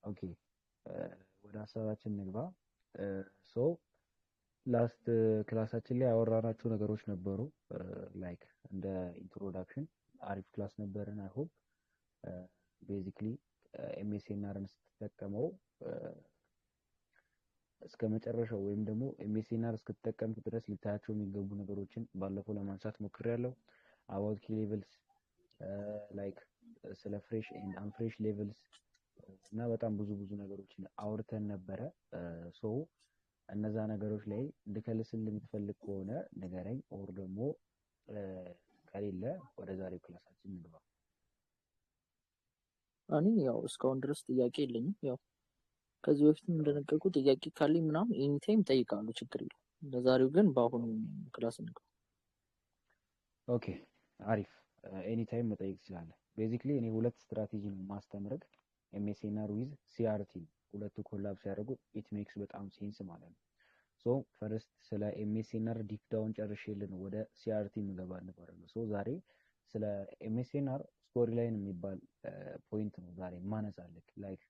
Okay፣ ወደ ሀሳባችን ንግባ። So last class ኣችን ላይ ያወራናቸው ነገሮች ነበሩ። Like እንደ introduction አሪፍ class ነበርን። I hope basically MSNR ን ስትጠቀመው እስከ መጨረሻው ወይም ደግሞ MSNR እስክትጠቀምት ድረስ ልታያቸው የሚገቡ ነገሮችን ባለፈው ለማንሳት ሞክሬያለሁ። About key levels፣ like ስለ fresh and unfresh levels እና በጣም ብዙ ብዙ ነገሮችን አውርተን ነበረ። So እነዛ ነገሮች ላይ እንድከልስል የምትፈልግ ከሆነ ንገረኝ፣ or ደግሞ ከሌለ ወደ ዛሬው class ኣችን እንግባ። እኔ ያው እስካሁን ድረስ ጥያቄ የለኝም። ያው ከዚህ በፊትም እንደነገርኩ ጥያቄ ካለኝ ምናምን anytime እጠይቃለሁ፣ ችግር የለም። ለዛሬው ግን በአሁኑ class እንግባ። Okay፣ አሪፍ። Anytime መጠየቅ ትችላለህ። Basically እኔ ሁለት ስትራቴጂ ነው ማስተምርህ፣ MSNR with CRT ነው። ሁለቱ collab ሲያደርጉ it makes በጣም sense ማለት ነው። So first ስለ MSNR deep down ጨርሼልህ ነው ወደ CRT የምገባልህ ማለት ነው። So ዛሬ ስለ MSNR story line የሚባል point ነው ዛሬ ማነሳልህ። Like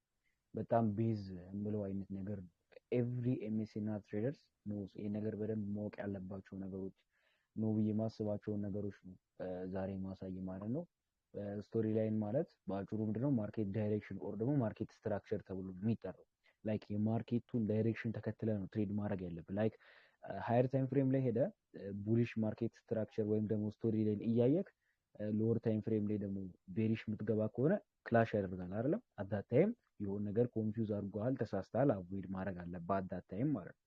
በጣም base የምለው አይነት ነገር ነው። Every MSNR traders knows ይሄ ነገር በደንብ ማወቅ ያለባቸው ነገሮች ነው ብዬ ማስባቸውን ነገሮች ነው ዛሬ ማሳይ ማለት ነው። Story line ማለት በአጭሩ ምንድነው? Market direction or ደግሞ market structure ተብሎ ነው የሚጠራው። Like የ market ኡን direction ተከትለ ነው trade ማድረግ ያለብህ። Like higher time frame ላይ ሄደ bullish market structure ወይም ደግሞ story line እያየክ lower time frame ላይ ደግሞ bearish የምትገባ ከሆነ clash ያደርጋል አይደለም? At that time የሆነ ነገር confuse አድርጎሃል፣ ተሳስተሃል፣ avoid ማድረግ አለብህ at that time ማለት ነው።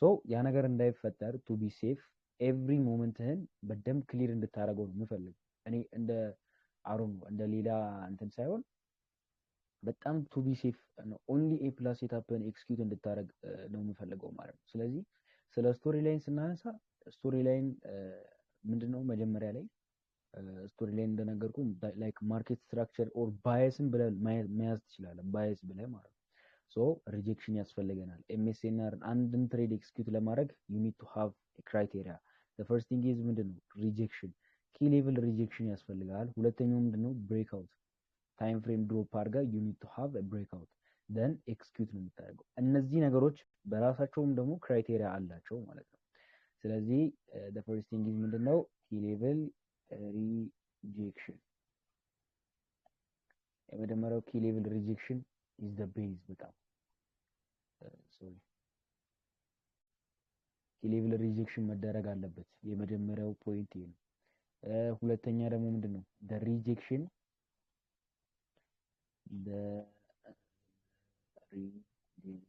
So ያ ነገር እንዳይፈጠር to be safe every moment ህን በደንብ clear እንድታደርገው ነው የምፈልገው። እኔ እንደ አሮን እንደ ሌላ እንትን ሳይሆን በጣም to be safe only A plus setup ን execute እንድታደርግ ነው የምፈልገው ማለት ነው። ስለዚህ ስለ story line ስናነሳ story line ምንድነው? መጀመሪያ ላይ story line እንደነገርኩ like market structure or bias ን ብለህ መያዝ ትችላለህ። Bias ብለህ ማለት ነው። So rejection ያስፈልገናል። MSNR አንድን trade execute ለማድረግ you need to have criteria። First thing is ምንድነው? Rejection፣ key level rejection ያስፈልጋል። ሁለተኛው ምንድነው? Breakout፣ time frame drop አድርገህ you need to have breakout፣ then execute ነው የምታደርገው። እነዚህ ነገሮች በራሳቸውም ደግሞ criteria አላቸው ማለት ነው። ስለዚህ first thing is ምንድነው? Key level rejection። የመጀመሪያው key level rejection is the base፣ በጣም sorry፣ key level rejection መደረግ አለበት። የመጀመሪያው point ይሄ ነው። ሁለተኛ ደግሞ ምንድነው? The rejection the rejection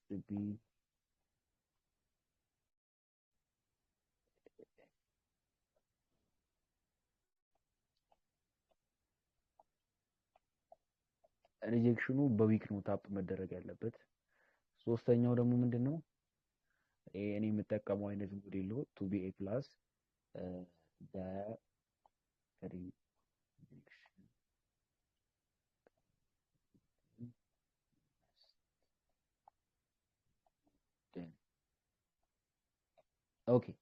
must be rejection ኑ በ wick ነው tap መደረግ ያለበት። ሶስተኛው ደግሞ ምንድነው? ይሄ እኔ የምጠቀመው አይነት ሞዴል ነው። To be A plus the rejection done። Okay፣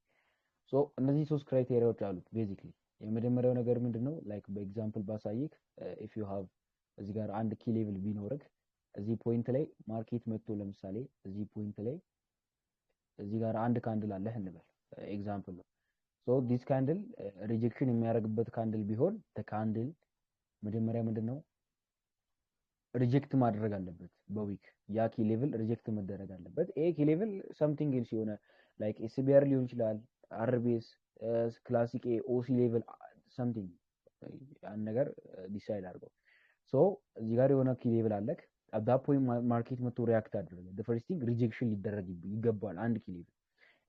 so እነዚህ ሶስት criteria ዎች አሉት basically። የመጀመሪያው ነገር ምንድነው? Like በ example ባሳይክ if you have እዚህ ጋር አንድ key level ቢኖርክ እዚህ point ላይ market መጥቶ ለምሳሌ እዚህ point ላይ እዚህ ጋር አንድ candle አለህ እንበል፣ example ነው። So this candle rejection የሚያደርግበት candle ቢሆን candle መጀመሪያ ምንድነው reject ማድረግ አለበት በ wick፣ ያ key level reject መደረግ አለበት። ይሄ key level something else የሆነ like SBR ሊሆን ይችላል፣ RBS፣ classic A፣ OC level፣ something ያን ነገር decide አድርገው። So እዚህ ጋር የሆነ key level አለክ፣ at that point market መጥቶ react አደረገ። The first thing rejection ሊደረግ ይገባል አንድ key level፣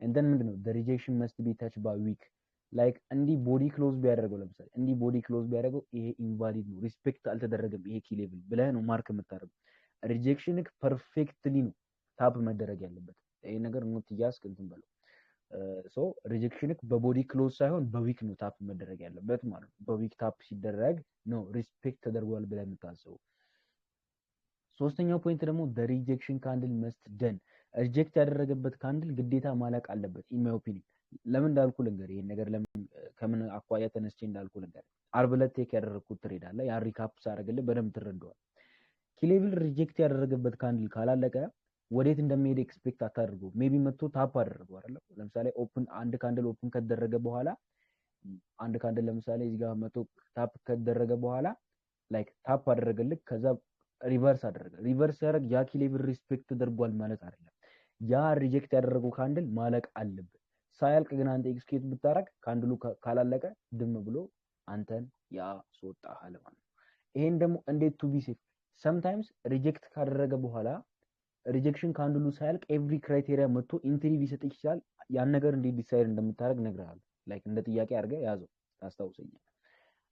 and then ምንድነው? The rejection must be touch by wick። Like እንዲህ body close ቢያደርገው፣ ለምሳሌ እንዲህ body close ቢያደርገው ይሄ invalid ነው፣ respect አልተደረገም ይሄ key level ብለህ ነው mark የምታደርገው። Rejection perfectly ነው tap መደረግ ያለበት። ይሄ ነገር note እያስክ እንትን በለው። So rejection በ body close ሳይሆን በ wick ነው tap መደረግ ያለበት ማለት ነው። በ wick tap ሲደረግ ነው respect ተደርጓል ብለህ የምታስበው። ሶስተኛው point ደግሞ the rejection candle must done፣ reject ያደረገበት candle ግዴታ ማለቅ አለበት in my opinion። ለምን እንዳልኩ ልንገር፣ ይሄን ነገር ለምን ከምን አኳያ ተነስቼ እንዳልኩ ልንገር። አርብ ዕለት take ያደረግኩት trade አለ። ያን recap ሳደርግልህ በደንብ ትረዳዋል። Key level reject ያደረገበት candle ካላለቀ ወዴት እንደሚሄድ expect አታድርጉ። Maybe መጥቶ tap አደረገው አይደለ? ለምሳሌ open አንድ candle open ከተደረገ በኋላ፣ አንድ candle ለምሳሌ እዚህ ጋር መጥቶ tap ከተደረገ በኋላ like tap አደረገልህ፣ ከዛ reverse አደረገ። Reverse ሲያደርግ ያ key level respect ተደርጓል ማለት አይደለም። ያ reject ያደረገው candle ማለቅ አለበት። ሳያልቅ ግን አንተ execute ብታረግ candle ኡ ካላለቀ ድም ብሎ አንተን ያስወጣሃል ማለት ነው። ይሄን ደግሞ እንዴት to be safe፣ sometimes reject ካደረገ በኋላ rejection candle ኡ ሳያልቅ every criteria መጥቶ entry ሊሰጥ ይችላል። ያን ነገር እንዴት decide እንደምታደርግ እነግርሃለሁ። Like እንደ ጥያቄ አድርገህ ያዘው፣ ታስታውሰኛል።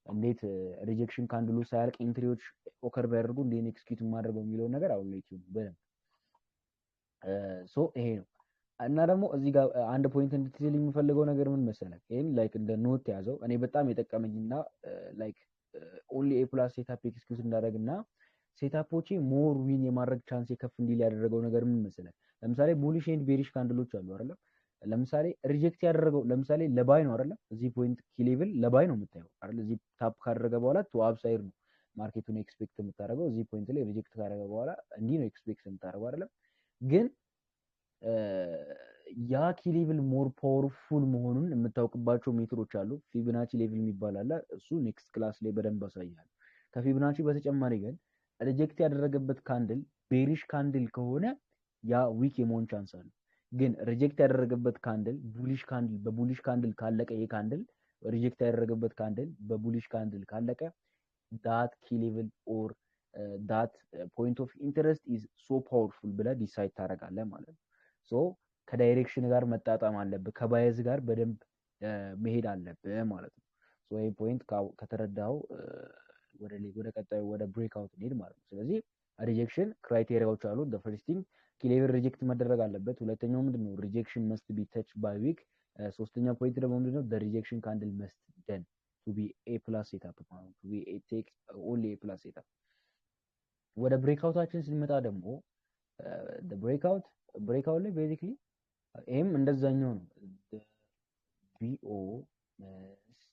እንዴት rejection candle ኡ ሳያልቅ entry ዎች occur ቢያደርጉ እንዴት execute የማደርገው የሚለውን ነገር አሁን ላይ በደንብ። So ይሄ ነው። እና ደግሞ እዚህ ጋር አንድ point እንድትይዝ የምፈልገው ነገር ምን መሰለህ? ይሄን like እንደ note ያዘው። እኔ በጣም የጠቀመኝና like only A plus setup execute እንዳደረግና setup ኦቼ more win የማድረግ chance ከፍ እንዲል ያደረገው ነገር ምን መሰለህ? ለምሳሌ bullish and bearish candle ኦች አሉ አይደለም? ለምሳሌ reject ያደረገው ለምሳሌ ለ buy ነው አይደለም? እዚህ point key level ለ buy ነው የምታየው አይደል? እዚህ tap ካደረገ በኋላ to upside ነው market ኡን expect የምታደርገው። እዚህ point ላይ reject ካደረገ በኋላ እንዲህ ነው expect የምታደርገው አይደለም? ግን ያ key level more powerful መሆኑን የምታውቅባቸው method ኦች አሉ። Fibonacci level የሚባል አለ። እሱ next class ላይ በደንብ አሳይሃለሁ። ከ Fibonacci በተጨማሪ ግን reject ያደረገበት candle bearish candle ከሆነ ያ weak የመሆን chance አለው። ግን reject ያደረገበት candle bullish candle፣ በ bullish candle ካለቀ፣ ይሄ candle reject ያደረገበት candle በ bullish candle ካለቀ that key level or that point of interest is so powerful ብለህ decide ታደርጋለህ ማለት ነው። So ከ direction ጋር መጣጣም አለብህ፣ ከ bias ጋር በደንብ መሄድ አለብህ ማለት ነው። So ይሄ point ከተረዳኸው ወደ ቀጣዩ ወደ breakout እንሄድ ማለት ነው። ስለዚህ rejection criteria ዎች አሉ። First thing key level reject መደረግ አለበት። ሁለተኛው ምንድነው? Rejection must be touch by wick። ሶስተኛው point ደግሞ ምንድነው? Rejection candle must done to be A plus setup ማለት ነው። To be a take only A plus setup። ወደ breakout ኣችን ስንመጣ ደግሞ breakout ላይ basically ይሄም እንደዛኛው ነው። BO must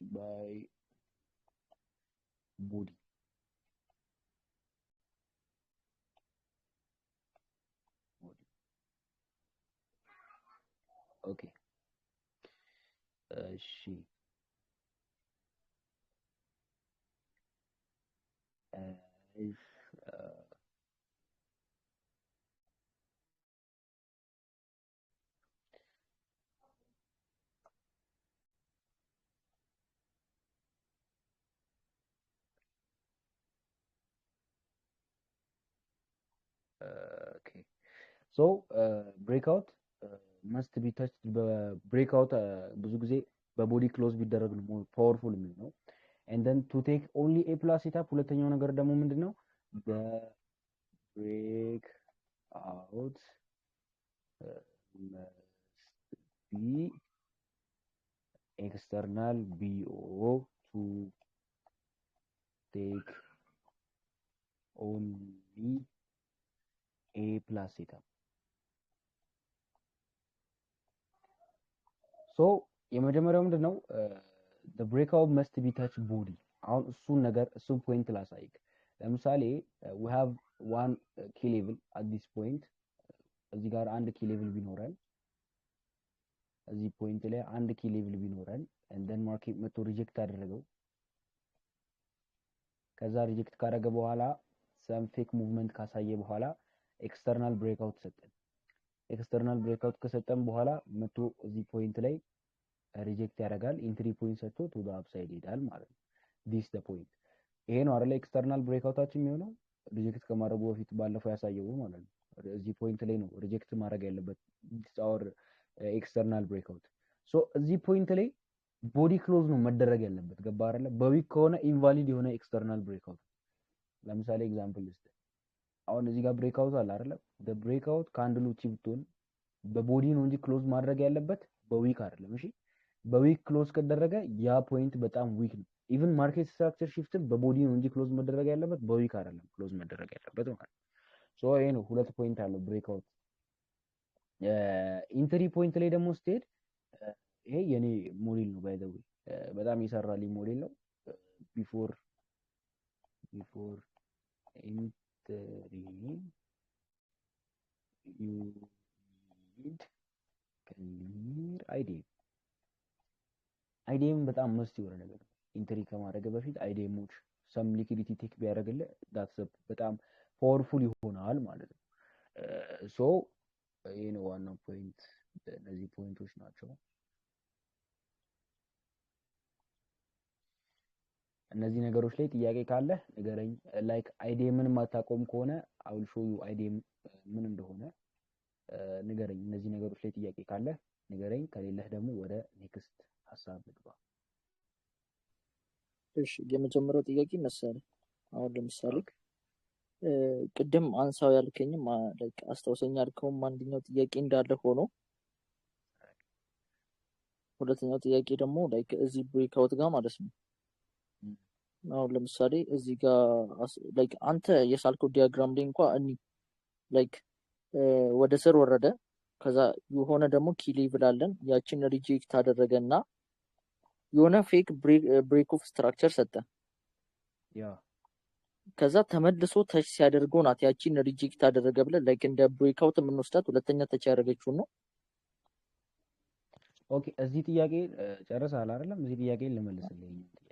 by body. Okay፣ እሺ፣ እሺ፣ okay, so breakout must be touch በ breakout ብዙ ጊዜ በ body close ቢደረግ ነው powerful የሚሆነው። And then to take only A plus setup ሁለተኛው ነገር ደግሞ ምንድነው? Breakout must be external BO to take only A plus setup። So የመጀመሪያው ምንድነው? The breakout must be touch body። አሁን እሱን ነገር እሱን point ላሳይክ። ለምሳሌ we have one key level at this point። እዚህ ጋር አንድ key level ቢኖረን፣ እዚህ point ላይ አንድ key level ቢኖረን and then market መጥቶ reject አደረገው። ከዛ reject ካደረገ በኋላ some fake movement ካሳየ በኋላ external breakout ሰጠን። External breakout ከሰጠን በኋላ መጥቶ እዚህ point ላይ reject ያደርጋል። Entry point ሰጥቶ to the upside ይሄዳል ማለት ነው። This the point ይሄ ነው አይደለ? External breakout ኣችን የሚሆነው reject ከማድረጉ በፊት ባለፈው ያሳየው ማለት ነው። እዚህ point ላይ ነው reject ማድረግ ያለበት፣ this our external breakout። So እዚህ point ላይ body close ነው መደረግ ያለበት። ገባ አይደለ? በ wick ከሆነ invalid የሆነ external breakout። ለምሳሌ example ልስጥ። አሁን እዚህ ጋር breakout አለ አይደለ? Breakout candle ኡ ብትሆን በ body ነው እንጂ close ማድረግ ያለበት በ wick አይደለም። እሺ፣ በ wick close ከተደረገ ያ point በጣም weak ነው። Even market structure shift ን በ body ነው እንጂ close መደረግ ያለበት በ wick አይደለም close መደረግ ያለበት ማለት ነው። So ይሄ ነው ሁለት point አለው breakout። Entry point ላይ ደግሞ ስትሄድ ይሄ የኔ ሞዴል ነው፣ by the way በጣም የሰራልኝ ሞዴል ነው። Before entry you need clear IDM። IDM በጣም must የሆነ ነገር ነው። Entry ከማድረግ በፊት IDM ኦች some liquidity take ቢያደርግልህ that's በጣም powerful ይሆናል ማለት ነው። So ይህ ነው ዋናው point። እነዚህ point ኦች ናቸው። እነዚህ ነገሮች ላይ ጥያቄ ካለ ንገረኝ። Like IDM ን የማታቆም ከሆነ I'll show you IDM ምን እንደሆነ ንገረኝ። እነዚህ ነገሮች ላይ ጥያቄ ካለ ንገረኝ። ከሌለህ ደግሞ ወደ next ሀሳብ ልግባ። እሺ፣ የመጀመሪያው ጥያቄ መሰለህ አሁን ለምሳሌ ቅድም አንሳው ያልከኝም like አስታውሰኝ ያልከውም አንደኛው ጥያቄ እንዳለ ሆኖ ሁለተኛው ጥያቄ ደግሞ like እዚህ breakout ጋር ማለት ነው። አሁን ለምሳሌ እዚህ ጋር like አንተ የሳልከው diagram ላይ እንኳ እኒ like ወደ ስር ወረደ። ከዛ የሆነ ደግሞ key level አለን፣ ያችን reject አደረገና የሆነ fake break of structure ሰጠ። ከዛ ተመልሶ touch ሲያደርገው ናት ያቺን reject አደረገ ብለህ like እንደ breakout የምንወስዳት ሁለተኛ touch ያደረገችውን ነው። Okay፣ እዚህ ጥያቄ ጨርሰሃል አይደለም? እዚህ ጥያቄ ልመልስልህ። ይሄኛውን ጥያቄ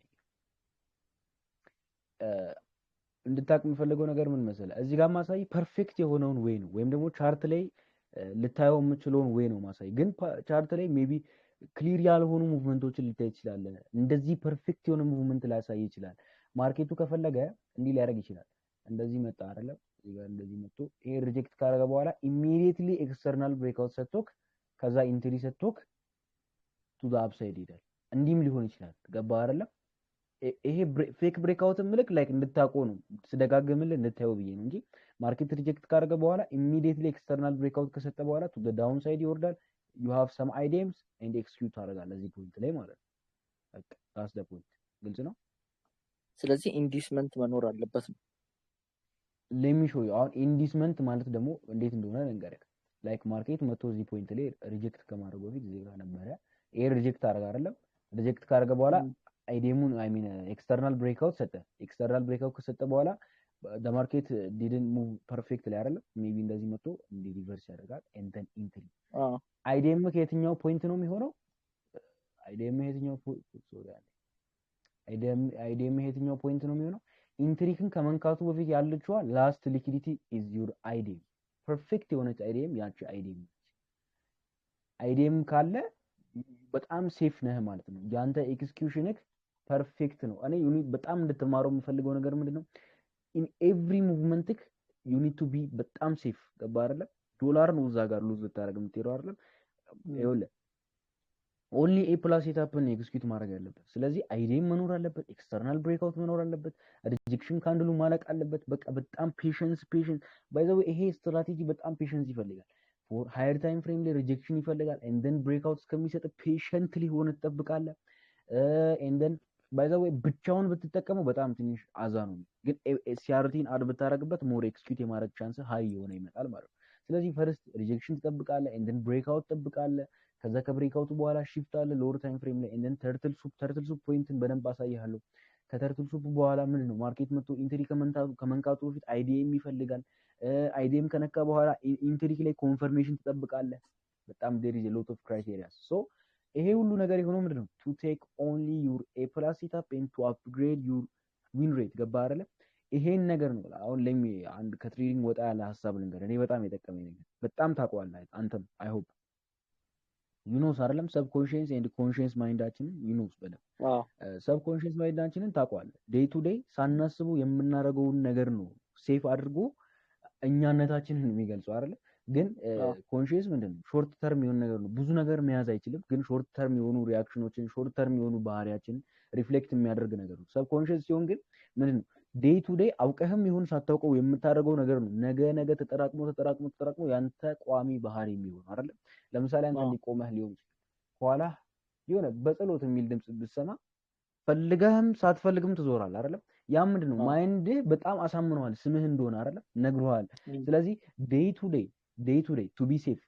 እንድታቅ የምፈልገው ነገር ምን መሰለህ? እዚህ ጋር ማሳይ perfect የሆነውን way ነው፣ ወይም ደግሞ chart ላይ ልታየው የምችለውን way ነው ማሳይ። ግን chart ላይ maybe clear ያልሆኑ movement ኦችን ልታይ ትችላለህ። እንደዚህ perfect የሆነ movement ላያሳይ ይችላል። Market ኡ ከፈለገ እንዲህ ሊያደርግ ይችላል። እንደዚህ መጣ አይደለም? እዚህ ጋር እንደዚህ መጥቶ ይሄ reject ካደረገ በኋላ immediately external breakout ሰጥቶክ ከዛ entry ሰጥቶክ to the upside ይሄዳል። እንዲህም ሊሆን ይችላል። ገባ አይደለም? ይሄ fake breakout ምልክ like እንድታውቀው ነው፣ ስደጋግምልህ እንድታየው ብዬ ነው እንጂ market reject ካደረገ በኋላ immediately external breakout ከሰጠ በኋላ to downside ይወርዳል። You have some IDMs and execute ታደርጋለህ እዚህ point ላይ ማለት ነው። በቃ that's the point። ግልጽ ነው። ስለዚህ inducement መኖር አለበት ነው። Let me show you። አሁን inducement ማለት ደግሞ እንዴት እንደሆነ ልንገርህ። Like market መቶ እዚህ point ላይ reject ከማድረጉ በፊት እዚህ ጋር ነበረ። ይሄ reject አደረገ አይደለም? Reject ካደረገ በኋላ IDM ኡን፣ I mean external breakout ሰጠ። External breakout ከሰጠ በኋላ the market didn't move perfect ላይ አይደለም። Maybe እንደዚህ መጥቶ እንዲህ reverse ያደርጋል and then entry። IDM ከየትኛው point ነው የሚሆነው? IDM የትኛው፣ sorry፣ IDM የትኛው point ነው የሚሆነው? Entry ክን ከመንካቱ በፊት ያለችዋ last liquidity is your IDM። Perfect የሆነች IDM ያቺ IDM ነች። IDM ካለ በጣም safe ነህ ማለት ነው። ያንተ execution ክ perfect ነው። እኔ you need በጣም እንድትማረው የምፈልገው ነገር ምንድን ነው? In every movement ክ you need to be በጣም safe። ገባ አይደለም? ዶላር ነው እዛ ጋር lose ልታደርግ የምትሄደው አይደለም? ይኸውልህ፣ only A plus setup ን execute ማድረግ ያለበት። ስለዚህ IDM መኖር አለበት፣ external breakout መኖር አለበት፣ rejection candle ኡ ማለቅ አለበት። በቃ በጣም patience፣ patience። By the way ይሄ ስትራቴጂ በጣም patience ይፈልጋል። For higher time frame ላይ rejection ይፈልጋል። And then breakout እስከሚሰጥ patiently ሆነ ትጠብቃለህ። And then by the way ብቻውን ብትጠቀመው በጣም ትንሽ አዛ ነው፣ ግን CRT ን add ብታደርግበት more execute የማድረግ chance high የሆነ ይመጣል ማለት ነው። ስለዚህ first rejection ትጠብቃለህ፣ and then breakout ትጠብቃለህ። ከዛ ከ breakout ኡ በኋላ shift አለ lower time frame ላይ፣ and then turtle soup። Turtle soup point ን በደንብ አሳይሃለሁ። ከ turtle soup በኋላ ምንድን ነው? Market መጥቶ entry ከመንካቱ በፊት IDM ይፈልጋል። IDM ከነካ በኋላ entry ላይ confirmation ትጠብቃለህ። በጣም there is lot of criteria። So ይሄ ሁሉ ነገር የሆነው ምንድን ነው? To take only your A plus setup and to upgrade your win rate። ገባ አይደለ? ይሄን ነገር ነው። አሁን let me አንድ ከ trading ወጣ ያለ ሀሳብ ልንገርህ። እኔ በጣም የጠቀመኝ ነገር በጣም ታውቀዋለህ አንተም፣ I hope you knows አይደለም? Subconscious and conscious mind ኣችንን you knows በደንብ። Subconscious mind ኣችንን ታውቀዋለህ። Day to day ሳናስበው የምናደርገውን ነገር ነው save አድርጎ እኛነታችንን የሚገልጸው አይደለ? ግን conscious ምንድን ነው? Short term የሆነ ነገር ነው። ብዙ ነገር መያዝ አይችልም፣ ግን short term የሆኑ reaction ኦችን፣ short term የሆኑ ባህሪያችንን reflect የሚያደርግ ነገር ነው። Subconscious ሲሆን ግን ምንድን ነው? Day to day አውቀህም ይሁን ሳታውቀው የምታደርገው ነገር ነው። ነገ ነገ ተጠራቅሞ ተጠራቅሞ ተጠራቅሞ ያንተ ቋሚ ባህሪ የሚሆን አይደለም። ለምሳሌ አንተ እንዲቆመህ ሊሆን ይችላል። ከኋላ የሆነ በጸሎት የሚል ድምፅ ብትሰማ ፈልገህም ሳትፈልግም ትዞራለህ አይደለም? ያ ምንድን ነው? አዎ። Mind ህ በጣም አሳምነዋል፣ ስምህ እንደሆነ አይደለም ነግሮሃል። ስለዚህ day to day to be safe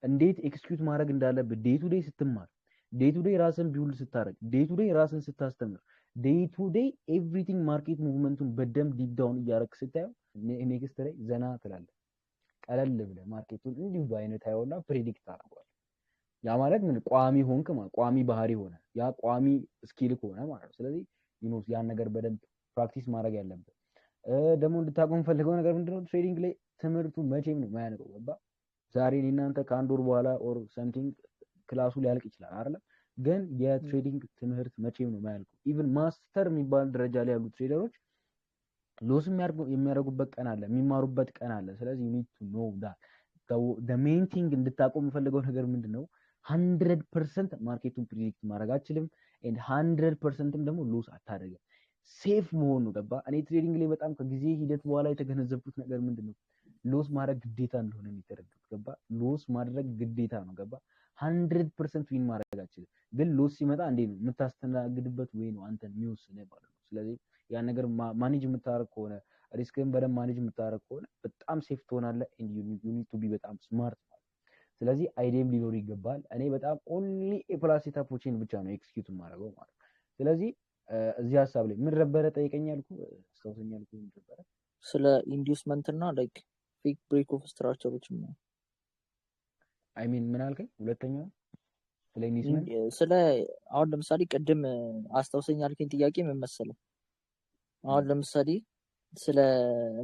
እንዴት execute ማድረግ እንዳለብህ day to day ስትማር፣ day to day ራስን build ስታደርግ፣ day to day ራስን ስታስተምር፣ day to day everything market movement ኡን በደንብ deep down እያደረግ ስታየው next ላይ ዘና ትላለህ። ቀለል ብለህ market ኡን እንዲሁ በአይነት ታየውና predict ታደርገዋለህ። ያ ማለት ምን ቋሚ ሆንክ ማለት ቋሚ ባህሪ ሆነ፣ ያ ቋሚ skill ሆነ ማለት ነው። ስለዚህ ያን ነገር በደንብ practice ማድረግ ያለብህ። ደግሞ እንድታቆም ፈልገው ነገር ምንድነው? Trading ላይ ትምህርቱ መቼም ነው የማያልቀው። ገባ? ዛሬ እኔ እናንተ ከአንድ ወር በኋላ or something class ኡ ሊያልቅ ይችላል አይደለም? ግን የ trading ትምህርት መቼም ነው የማያልቀው። Even master የሚባል ደረጃ ላይ ያሉ trader ኦች loss የሚያደርጉበት ቀን አለ፣ የሚማሩበት ቀን አለ። ስለዚህ you need to know that the main thing እንድታቆም የምፈልገው ነገር ምንድን ነው? 100% market ኡን predict ማድረግ አችልም፣ and 100% ም ደግሞ loss አታደርግም። Safe መሆን ነው። ገባ? እኔ trading ላይ በጣም ከጊዜ ሂደት በኋላ የተገነዘብኩት ነገር ምንድን ነው? Loss ማድረግ ግዴታ እንደሆነ የሚተረዱት። ገባ? Loss ማድረግ ግዴታ ነው። ገባ? 100% win ማድረግ አችልም፣ ግን loss ሲመጣ እንዴት ነው የምታስተናግድበት way ነው አንተን የሚወስንህ ማለት ነው። ስለዚህ ያን ነገር manage የምታደርግ ከሆነ፣ risk ን በደንብ manage የምታደርግ ከሆነ በጣም safe ትሆናለህ። You need to be በጣም smart ማለት። ስለዚህ IDM ሊኖር ይገባል። እኔ በጣም only A plus setup ኦችን ብቻ ነው execute የማደርገው ማለት ነው። ስለዚህ እዚህ ሀሳብ ላይ ምን ነበረ ጠይቀኝ ያልኩህ? አስታውሰኝ ያልኩህ ምን ነበረ? ስለ inducement እና like fake break of structure ኦች ነው። I mean ምን አልከኝ? ሁለተኛው ስለ inducement። ስለ አሁን ለምሳሌ ቅድም አስታውሰኝ ያልከኝ ጥያቄ ምን መሰለህ? አሁን ለምሳሌ ስለ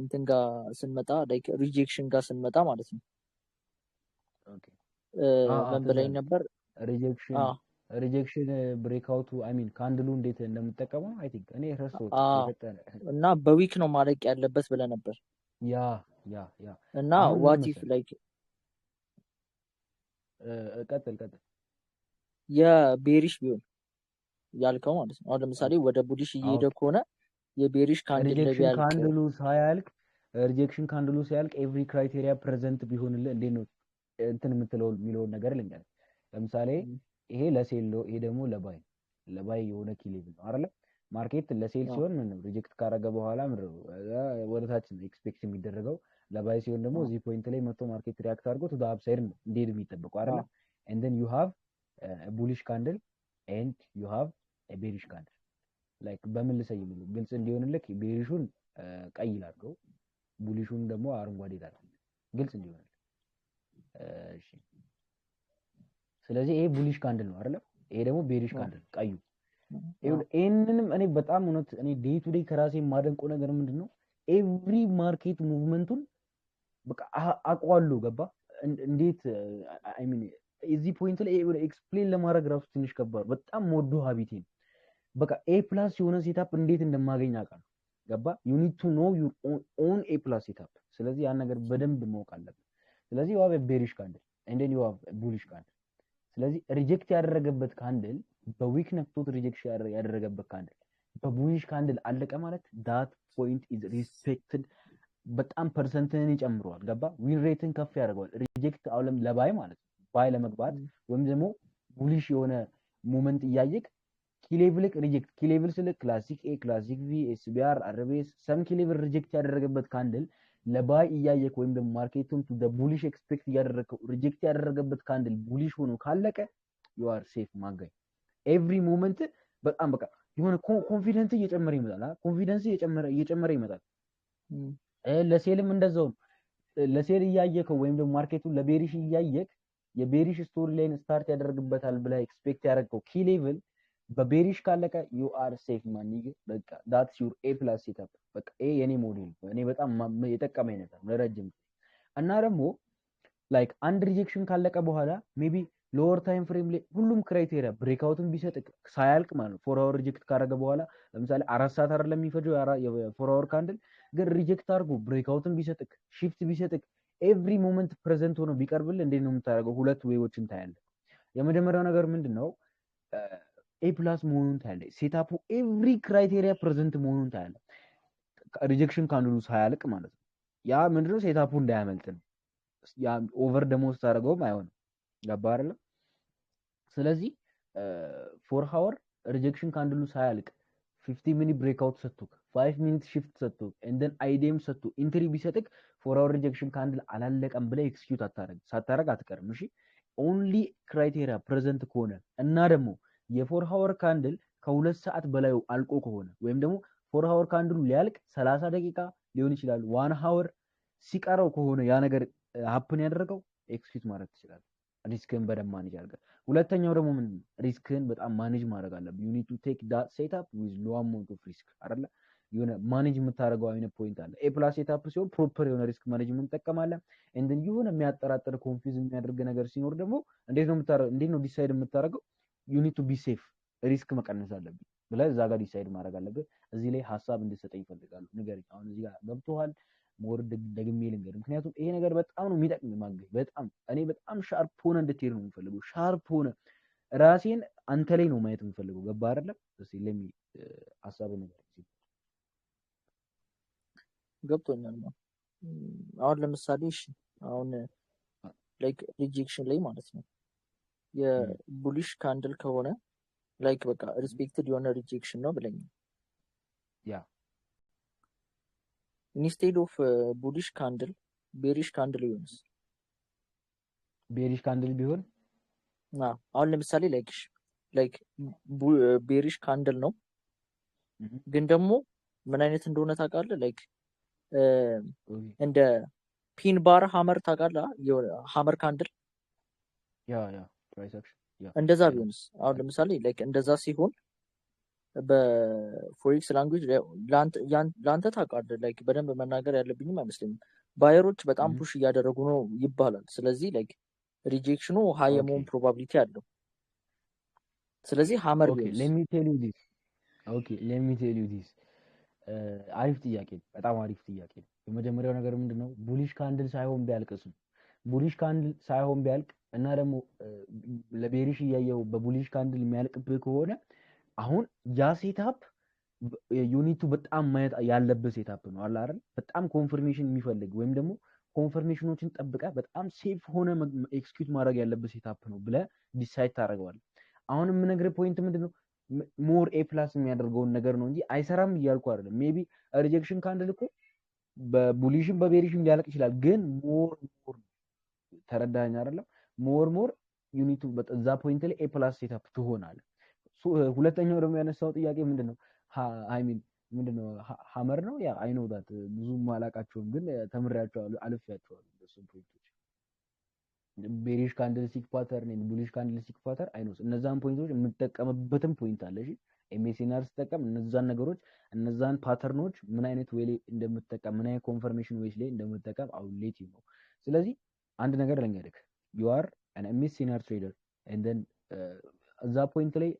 እንትን ጋር ስንመጣ፣ like rejection ጋር ስንመጣ ማለት ነው። ምን ትዝ ብለኝ አለኝ። ነበር? Rejection rejection breakout ኡ፣ I mean candle ኡ እንዴት እንደምጠቀመው I think እኔ ረስቶት የፈጠነ እና በ wick ነው ማለቅ ያለበት ብለህ ነበር። Yeah። እና አሁን ምን what if መሰለህ like ቀጥል ቀጥል። የ bearish ቢሆን ያልከው ማለት ነው። አሁን ለምሳሌ ወደ bullish እየሄደ ከሆነ የ bearish candle ላይ rejection ቢያልቅ candle ኡ ሳያልቅ፣ rejection candle ኡ ሳያልቅ every criteria present ቢሆንልህ እንዴት ነው እንትን የምትለው የሚለውን ነገር ልንገርህ። ለምሳሌ ይሄ ለ sell ነው፣ ይሄ ደግሞ ለ buy ነው። ለ buy የሆነ key level ነው አይደለ? Market ለ sell ሲሆን ምን ነው reject ካረገ በኋላ ምን ነው ወደ ታች ነው expect የሚደረገው። ለ buy ሲሆን ደግሞ እዚህ point ላይ መጥቶ market react አድርጎ to upside ነው እንዲሄድ የሚጠበቀው አይደለ? And then you have a bullish candle and you have a bearish candle። Like በምን ልሰይምልህ ግልጽ እንዲሆንልህ bearish ኡን ቀይ ላድርገው፣ bullish ኡን ደግሞ አረንጓዴ ላድርገው ግልጽ እንዲሆንልህ። እሺ፣ ስለዚህ ይሄ bullish candle ነው አይደለ? ይሄ ደግሞ bearish candle ቀዩ። ይሄንንም እኔ በጣም እውነት እኔ day to day ከራሴ የማደንቀው ነገር ምንድን ነው? Every market movement ኡን በቃ አውቀዋለሁ። ገባ? እንዴት I mean እዚህ point ላይ explain ለማድረግ ራሱ ትንሽ ከባድ፣ በጣም ሞዶ habit ኤ ነው። በቃ A plus የሆነ setup እንዴት እንደማገኝ አውቃለሁ። ገባ? You need to know your own A plus setup። ስለዚህ ያን ነገር በደንብ ማወቅ አለብን። ስለዚህ you have bearish candle and then you have bullish candle። ስለዚህ reject ያደረገበት candle በ wick ነክቶት reject ያደረገበት candle በ bullish candle አለቀ ማለት that point is respected። በጣም percent ን ይጨምረዋል። ገባ? Win rate ን ከፍ ያደርገዋል። Reject አሁንም ለ buy ማለት ነው፣ buy ለመግባት ወይም ደግሞ bullish የሆነ movement እያየክ key level reject፣ key level ስል classic A፣ classic V፣ SBR፣ RBS፣ some key level reject ያደረገበት candle ለ buy እያየክ ወይም ደግሞ market ኡን to bullish expect እያደረግከው reject ያደረገበት candle bullish ሆኖ ካለቀ you are safe my guy። Every moment በጣም በቃ የሆነ confidence እየጨመረ ይመጣል። Confidence እየጨመረ እየጨመረ ይመጣል። ለ sell ም እንደዛው ነው። ለ sell እያየከው ወይም ደግሞ market ኡን ለ bearish እያየክ የ bearish story line start ያደርግበታል ብለህ expect ያደረግከው key level በ bearish ካለቀ you are safe my nigga። በቃ that's your A plus setup። በቃ ይሄ የኔ ሞዴል ነው። እኔ በጣም የጠቀመኝ ነገር ለረጅም ጊዜ። እና ደግሞ like አንድ rejection ካለቀ በኋላ maybe lower time frame ላይ ሁሉም criteria breakout ን ቢሰጥ ሳያልቅ ማለት ነው፣ 4 hour reject ካደረገ በኋላ፣ ለምሳሌ 4 ሰዓት አይደለም የሚፈጀው የ 4 hour candle፣ ግን reject አድርጎ breakout ን ቢሰጥክ፣ shift ቢሰጥክ፣ every moment present ሆኖ ቢቀርብልህ እንዴት ነው የምታደርገው? ሁለት way ዎችን ታያለህ። የመጀመሪያው ነገር ምንድን ነው? A plus መሆኑን ታያለህ። Setup ኡ every criteria present መሆኑን ታያለህ። Rejection candle ኡ ሳያልቅ ማለት ነው። ያ ምንድነው? Setup ኡ እንዳያመልጥ ነው። ያ over ደግሞ ስታደርገውም አይሆንም። ገባህ አይደለ? ስለዚህ 4 hour Rejection candle ኡ ሳያልቅ 15 minute breakout ሰጥቶክ፣ 5 minute shift ሰጥቶክ፣ and then IDM ሰጥቶ entry ቢሰጥክ 4 hour rejection candle አላለቀም ብለህ execute አታረግ ሳታረግ አትቀርም። እሺ፣ only criteria present ከሆነ እና ደግሞ የ 4 hour candle ከ2 ሰዓት በላይ አልቆ ከሆነ ወይም ደግሞ 4 hour candle ኡ ሊያልቅ 30 ደቂቃ ሊሆን ይችላል፣ 1 hour ሲቀረው ከሆነ ያ ነገር happen ያደረገው execute ማድረግ ትችላለህ። Risk ህን በደንብ manage አድርገህ። ሁለተኛው ደግሞ ምንድን ነው? Risk ህን በጣም manage ማድረግ አለብህ። You need to take that setup with low amount of risk አይደለ? የሆነ manage የምታደርገው አይነት point አለ። A plus setup ሲሆን proper የሆነ risk management ትጠቀማለህ። And then የሆነ የሚያጠራጥር፣ confuse የሚያደርግ ነገር ሲኖር ደግሞ እንዴት ነው የምታደርገው? እንዴት ነው decide የምታደርገው? You need to be safe፣ risk መቀነስ አለብኝ ብለህ እዛ ጋር decide ማድረግ አለብህ። እዚህ ላይ ሀሳብ እንድሰጠኝ ይፈልጋሉ። ንገረኝ። አሁን እዚህ ጋር ገብቶሃል? More ደግሜ ልንገር፣ ምክንያቱም ይሄ ነገር በጣም ነው የሚጠቅም ማገኝ። በጣም እኔ በጣም sharp ሆነ እንድትሄድ ነው የምፈልገው። Sharp ሆነ ራሴን አንተ ላይ ነው ማየት የምፈልገው። ገባ አይደለም? እስኪ ለሚ ሀሳብ ነገር። ገብቶኛል ነው። አሁን ለምሳሌ እሺ፣ አሁን like rejection ላይ ማለት ነው የ bullish candle ከሆነ like በቃ respected የሆነ rejection ነው ብለኛል። Instead of bullish candle bearish candle ቢሆንስ? Bearish candle ቢሆን? አሁን ለምሳሌ like bearish candle ነው፣ ግን ደግሞ ምን አይነት እንደሆነ ታውቃለህ? Like እንደ pin bar hammer ታውቃለህ? Hammer candle። Yeah, price action, yeah. እንደዛ ቢሆንስ? አሁን ለምሳሌ like እንደዛ ሲሆን በ forex language ለአንተ ታውቃለህ፣ like በደንብ መናገር ያለብኝም አይመስለኝም። Buyer ኦች በጣም push እያደረጉ ነው ይባላል። ስለዚህ like rejection ኑ high የመሆን probability አለው። ስለዚህ hammer ቢሆንስ? Let me tell you this, okay, let me tell you this። አሪፍ ጥያቄ ነው። በጣም አሪፍ ጥያቄ ነው። የመጀመሪያው ነገር ምንድን ነው? Bullish candle ሳይሆን ቢያልቅስ ነው። Bullish candle ሳይሆን ቢያልቅ እና ደግሞ ለ bearish እያየው በ bullish candle የሚያልቅብህ ከሆነ አሁን ያ setup you need to በጣም ማየት ያለብህ setup ነው አለ አይደል? በጣም confirmation የሚፈልግ ወይም ደግሞ confirmation ኖችን ጠብቀህ በጣም safe ሆነ execute ማድረግ ያለብህ setup ነው ብለህ decide ታደርገዋለህ። አሁን የምነግርህ point ምንድን ነው? More A plus የሚያደርገውን ነገር ነው እንጂ አይሰራም እያልኩ አይደለም። Maybe rejection candle እኮ በቡሊሽም በቤሪሽም ሊያልቅ ይችላል፣ ግን more more ተረዳኸኝ አይደለም? More more you need to እዛ point ላይ A plus setup ትሆናለህ። ሁለተኛው ደግሞ ያነሳው ጥያቄ ምንድን ነው? I mean ምንድን ነው፣ hammer ነው። Yeah, I know that። ብዙም አላቃቸውም፣ ግን ተምሬያቸዋለሁ፣ አልፌያቸዋለሁ። እነሱን point ኦች bearish candlestick pattern፣ bullish candlestick pattern፣ I know እነዛን point ኦች የምጠቀምበትም point አለ። እሺ፣ MSNR ስጠቀም እነዛን ነገሮች፣ እነዛን pattern ኦች ምን አይነት way ላይ እንደምጠቀም፣ ምን አይነት confirmation ways ላይ እንደምጠቀም አሁን let you know። ስለዚህ አንድ ነገር ልንገርህ፣ you are an MSNR trader and then እዛ point ላይ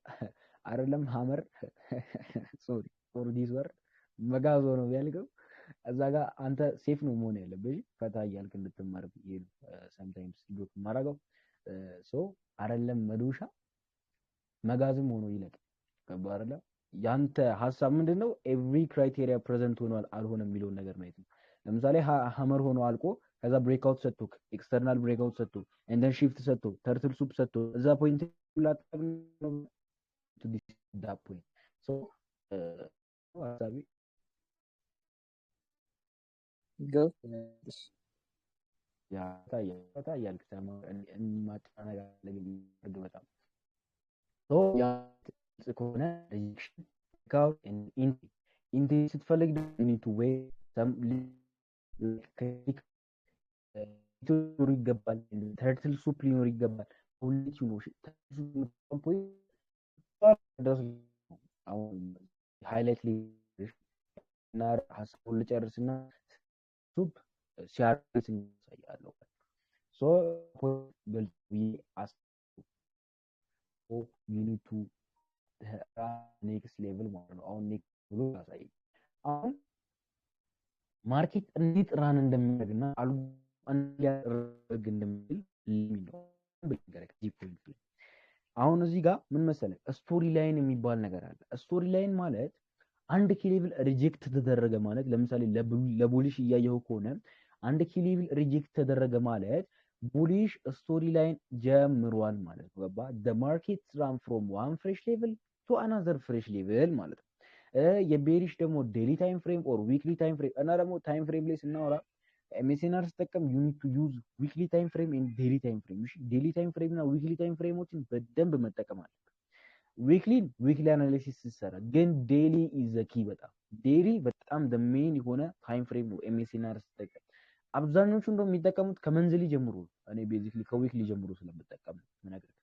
አይደለም hammer፣ sorry for this word፣ መጋዞ ነው ቢያልቀው እዛ ጋር አንተ safe ነው መሆን ያለብህ። ፈታ እያልክ እንድትማር ብዬ ነው sometimes joke የማደርገው። So አይደለም መዶሻ፣ መጋዝም ሆኖ ይለቅ። ገባህ አይደለ? ያንተ ሀሳብ ምንድን ነው? Every criteria present ሆኗል አልሆነም የሚለውን ነገር ማየት ነው። ለምሳሌ hammer ሆኖ አልቆ ከዛ breakout ሰጥቶ፣ external breakout ሰጥቶ፣ and then shift ሰጥቶ፣ turtle soup ሰጥቶ እዛ point point ሀሳቤ ገብቶኛል። ፈታ እያልክ ማጠናቀቅ በጣም ከሆነ entry ስትፈልግ need to wait ሊኖር ይገባል። Turtle soup ሊኖር ይገባል። ሁለት ነው አሁን highlight እና ሀሳቡን ልጨርስና soup ሲያርስ ያሳያለሁ። So ግልጽ ብዬ you need to next level ማለት ነው። አሁን next ብሎ ያሳይ። አሁን market እንዴት run እንደሚያደርግና አልጎ ሊያደርግ እንደሚል ነው እዚህ point ላይ። አሁን እዚህ ጋር ምን መሰለህ፣ story line የሚባል ነገር አለ። Story line ማለት አንድ key level reject ተደረገ ማለት፣ ለምሳሌ ለ bullish እያየው ከሆነ አንድ key level reject ተደረገ ማለት bullish story line ጀምሯል ማለት ነው። ገባ? The market run from one fresh level to another fresh level ማለት ነው። የ bearish ደግሞ daily time frame or weekly time frame እና ደግሞ time frame ላይ ስናወራ MSNR ስጠቀም you need to use weekly time frame and daily time frame። እሺ፣ daily time frame እና weekly time frame ኦችን በደንብ መጠቀም አለብን። Weekly analysis ስትሰራ ግን daily is the key። በጣም daily በጣም the main የሆነ time frame ነው MSNR ስትጠቀም። አብዛኞቹ እንደውም የሚጠቀሙት ከ monthly ጀምሮ ነው። እኔ basically ከ weekly ጀምሮ ስለምጠቀም ነው የምነግርህ።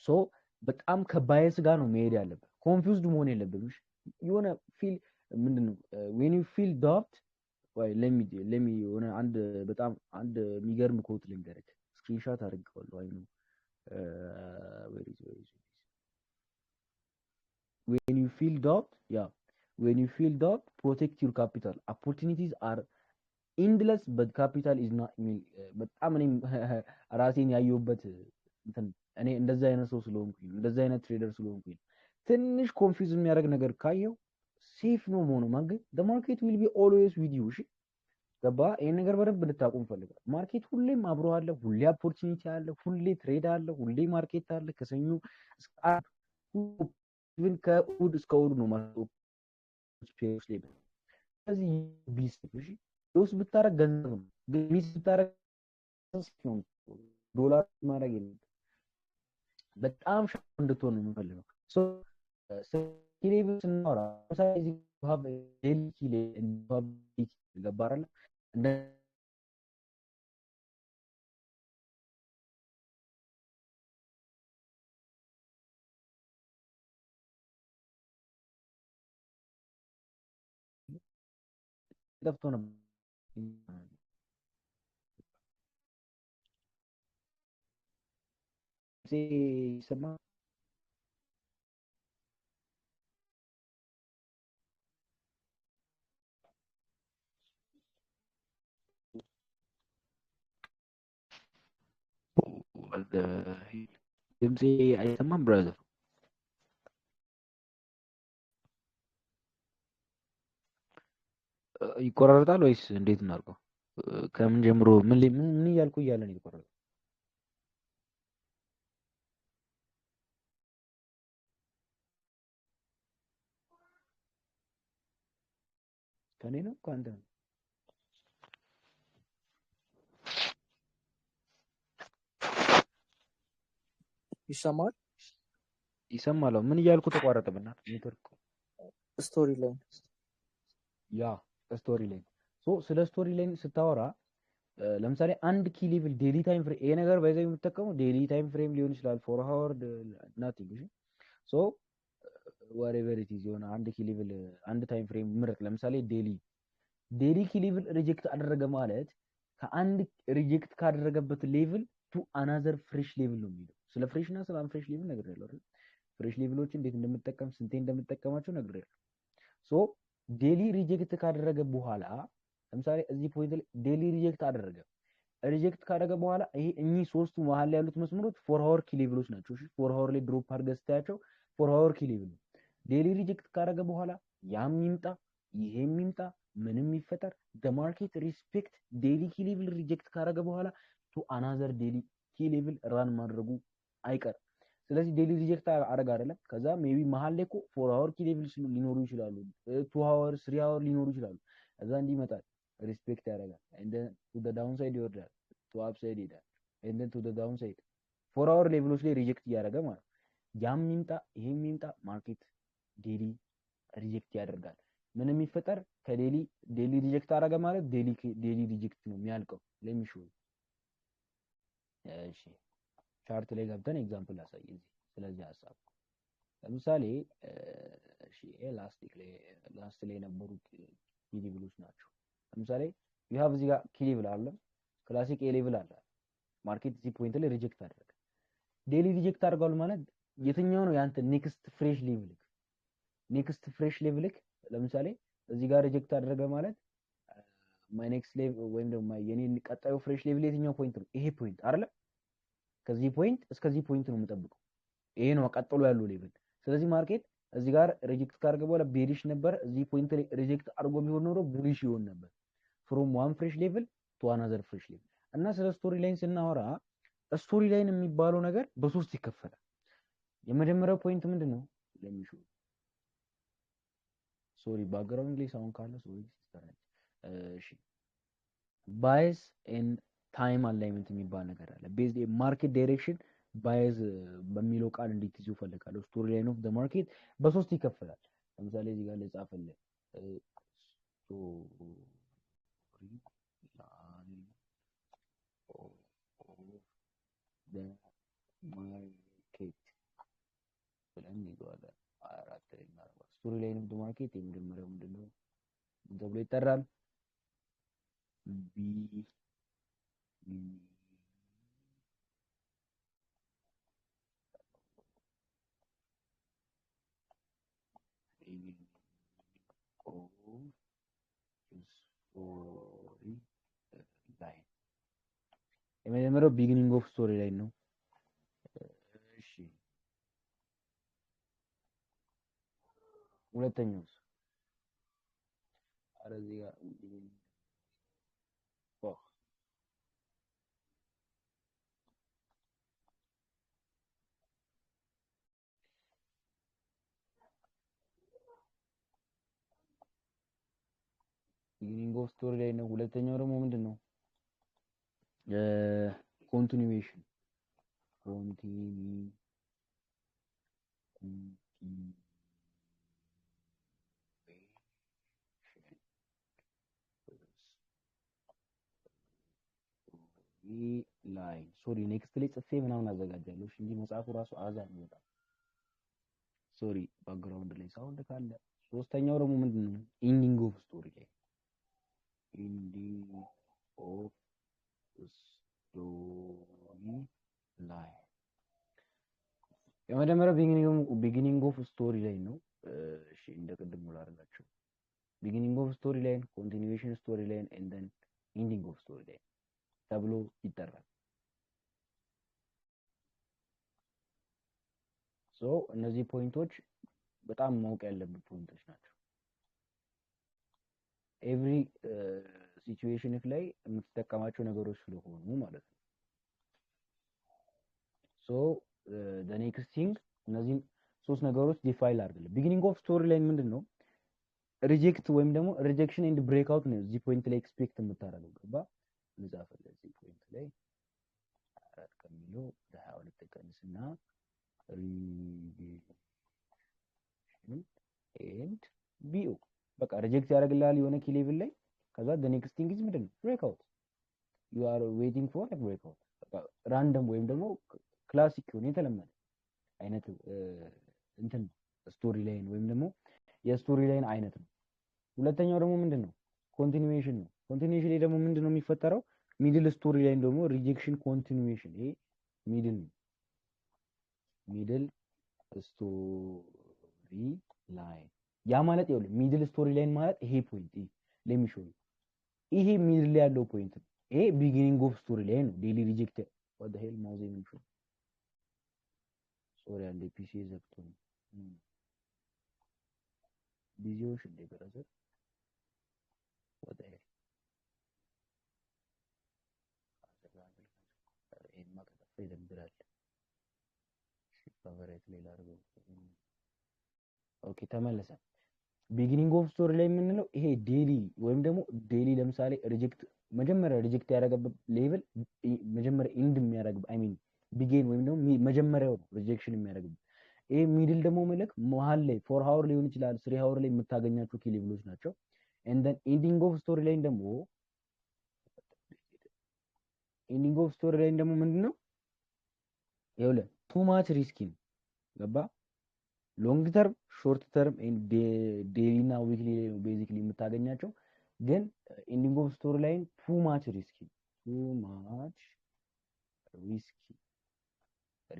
So በጣም ከ bias ጋር ነው መሄድ ያለብህ። Confused መሆን የለብህም። እሺ፣ የሆነ feel ምንድን ነው when you feel doubt ወይ let me የሆነ አንድ በጣም አንድ የሚገርም quote ልንገርህ። Screenshot አድርጌዋለሁ። I know where is when you feel doubt, yeah, when you feel doubt, protect your capital. Opportunities are endless, but capital is not የሚል በጣም እኔም ራሴን ያየሁበት እንትን እኔ እንደዛ አይነት ሰው ስለሆንኩኝ ነው፣ እንደዛ አይነት trader ስለሆንኩኝ ነው። ትንሽ confuse የሚያደርግ ነገር ካየው safe ነው መሆኑ ማንገ the market will be always with you። እሺ፣ ገባ? ይሄን ነገር በደንብ እንድታውቁ እፈልጋለሁ። Market ሁሌም አብሮ አለ፣ ሁሌ opportunity አለ፣ ሁሌ trade አለ፣ ሁሌ market አለ። ከሰኞ እስከ ዓርብ፣ even ከእሑድ እስከ እሑድ ነው ማለት ላይ። ስለዚህ be safe። እሺ፣ loss ብታረግ ገንዘብ ነው፣ ግን miss ብታረግ ነው ዶላር ማድረግ የለም። በጣም sharp እንድትሆን ነው የምፈልገው። So key level ስናወራ ለምሳሌ እዚህ have daily key level ገባ አይደለ? እንደ ጠፍቶ ነበር። ይሰማል? ድምፄ አይሰማም brother? ይቆራረጣል ወይስ እንዴት እናድርገው? ከምን ጀምሮ ምን ምን እያልኩ እያለ ነው የተቆረጠው? ከኔ ነው ከአንተ ነው? ይሰማል? ይሰማል። ምን እያልኩ ተቋረጠ? በእናትህ ኔትወርክ። Story line። Yeah, story line። So ስለ story line ስታወራ ለምሳሌ አንድ key level daily time frame፣ ይሄ ነገር by the way የምትጠቀመው daily time frame ሊሆን ይችላል፣ 4 hour, nothing። እሺ፣ so whatever it is የሆነ አንድ key level አንድ time frame ምረጥ። ለምሳሌ daily key level reject አደረገ ማለት ከአንድ reject ካደረገበት level to another fresh level ነው የሚለው። ስለ fresh እና ስለ unfresh level ነግሬያለሁ አይደል? Fresh level ኦች እንዴት እንደምጠቀም፣ ስንቴ እንደምጠቀማቸው ነግሬያለሁ። So daily reject ካደረገ በኋላ ለምሳሌ እዚህ point ላይ daily reject አደረገ። Reject ካደረገ በኋላ ይሄ እኚህ ሶስቱ መሀል ላይ ያሉት መስመሮች 4 hour key level ኦች ናቸው። እሺ፣ 4 hour ላይ drop አድርገህ ስታያቸው 4 hour key level ነው። Daily reject ካደረገ በኋላ ያም ይምጣ ይሄም ይምጣ ምንም ይፈጠር the market respect daily key level reject ካደረገ በኋላ to another daily key level run ማድረጉ አይቀርም። ስለዚህ daily reject አደረገ አይደለም። ከዛ maybe መሀል ላይ እኮ 4 hour key level ሊኖሩ ይችላሉ፣ 2 hour, 3 hour ሊኖሩ ይችላሉ። ከዛ እንዲህ ይመጣል፣ respect ያደርጋል፣ and then to the downside ይወርዳል፣ to upside ይሄዳል፣ and then to the downside 4 hour level ኦች ላይ reject እያደረገ ማለት ነው። ያም ይምጣ ይሄም ይምጣ market daily reject ያደርጋል። ምንም ይፈጠር ከ daily reject አደረገ ማለት daily reject ነው የሚያልቀው። ለሚሹ እሺ፣ chart ላይ ገብተን example ላሳይ እዚህ ስለዚህ ሀሳብ። ለምሳሌ እሺ፣ ላይ last ላይ የነበሩ key level ኦች ናቸው። ለምሳሌ you have እዚህ ጋር key level አለ፣ classic A level አለ። Market እዚህ point ላይ reject አደረገ። Daily reject አድርጓል ማለት የትኛው ነው ያንተ next fresh level ክ? Next fresh level ክ ለምሳሌ እዚህ ጋር reject አደረገ ማለት my next level ወይም ደግሞ የኔ ቀጣዩ fresh level የትኛው point ነው? ይሄ point አይደለ? ከዚህ point እስከዚህ point ነው የምጠብቀው። ይሄ ነው ቀጥሎ ያለው level። ስለዚህ market እዚህ ጋር reject ካደረገ በኋላ bearish ነበር። እዚህ point ላይ reject አድርጎ ቢሆን ኖሮ bullish ይሆን ነበር። From one fresh level to another fresh level። እና ስለ story line ስናወራ story line የሚባለው ነገር በሶስት ይከፈላል። የመጀመሪያው point ምንድን ነው? ለሚሹ sorry background ላይ sound ካለ sorry sister ነች። እሺ bias and time alignment የሚባል ነገር አለ። Base market direction bias በሚለው ቃል እንዴት ይዙ ፈልጋለሁ። Story line of the market በሶስት ይከፈላል። ለምሳሌ እዚህ ጋር ልጻፍልህ story line of the market ብለን እንይዘዋለን። አራት ላይ እናደርገዋለን። Story line of the market የመጀመሪያው ምንድነው? ምን ተብሎ ይጠራል? Beginning of story line የመጀመሪያው beginning of story line ነው። እሺ ሁለተኛውስ? ኧረ እዚህ ጋር of beginning of story line ነው። ሁለተኛው ደግሞ ምንድን ነው? Continuation continuation line sorry next ላይ ጽፌ ምናምን አዘጋጃለሁ እንጂ መጽሐፉ ራሱ አዛ ነው በጣም sorry background ላይ sound ካለ። ሶስተኛው ደግሞ ምንድን ነው? Ending of story line ending of story line የመጀመሪያው beginning of story line ነው። እሺ እንደ ቅድሙ ላድርጋቸው። Beginning of story line፣ continuation story line and then ending of story line ተብሎ ይጠራል። So እነዚህ point ኦች በጣም ማወቅ ያለብን point ኦች ናቸው። Every situation ላይ የምትጠቀማቸው ነገሮች ስለሆኑ ማለት ነው። So the next thing እነዚህን ሶስት ነገሮች define አድርግልን። Beginning of story line ምንድን ነው? Reject ወይም ደግሞ rejection and breakout ነው እዚህ point ላይ expect የምታደርገው ገባ? ልጻፍልህ እዚህ point ላይ 4 ከሚለው ወደ 22 ቀንስና rejection and BO በቃ reject ያደርግልሃል የሆነ key level ላይ። ከዛ the next thing is ምንድን ነው? Breakout. You are waiting for a breakout። በቃ random ወይም ደግሞ classic የሆነ የተለመደ አይነት እንትን story line ወይም ደግሞ የ story line አይነት ነው። ሁለተኛው ደግሞ ምንድን ነው? Continuation ነው። Continuation ላይ ደግሞ ምንድን ነው የሚፈጠረው? Middle story line ደግሞ rejection continuation፣ ይሄ middle ነው። Middle story line ያ ማለት ይኸውልህ middle story line ማለት ይሄ point ይሄ let me show ይሄ middle ላይ ያለው point ነው። ይሄ beginning of story line ነው። Daily reject what the hell mouse ምን show sorry አንዴ PC ዘግቶ ነው። Busy ዎች እንዴ brother what the hell ይሄንማ ከጠፋ ይደብራል። Favorite ላይ ላድርገው። Okay ተመለሰ። Beginning of story line የምንለው ይሄ daily ወይም ደግሞ daily ለምሳሌ reject መጀመሪያ reject ያደረገበት level መጀመሪያ end የሚያደርግበት I mean begin ወይም ደግሞ መጀመሪያው ነው rejection የሚያደርግበት። ይሄ middle ደግሞ መልክ መሀል ላይ 4 hour ሊሆን ይችላል 3 hour ላይ የምታገኛቸው key level ኦች ናቸው። And then ending of story line ደግሞ ending of story line ደግሞ ምንድነው? ይኸውልህ too much risky ነው። ገባ? Long term short term daily እና weekly ላይ ነው basically የምታገኛቸው። ግን ending of story line too much risky too much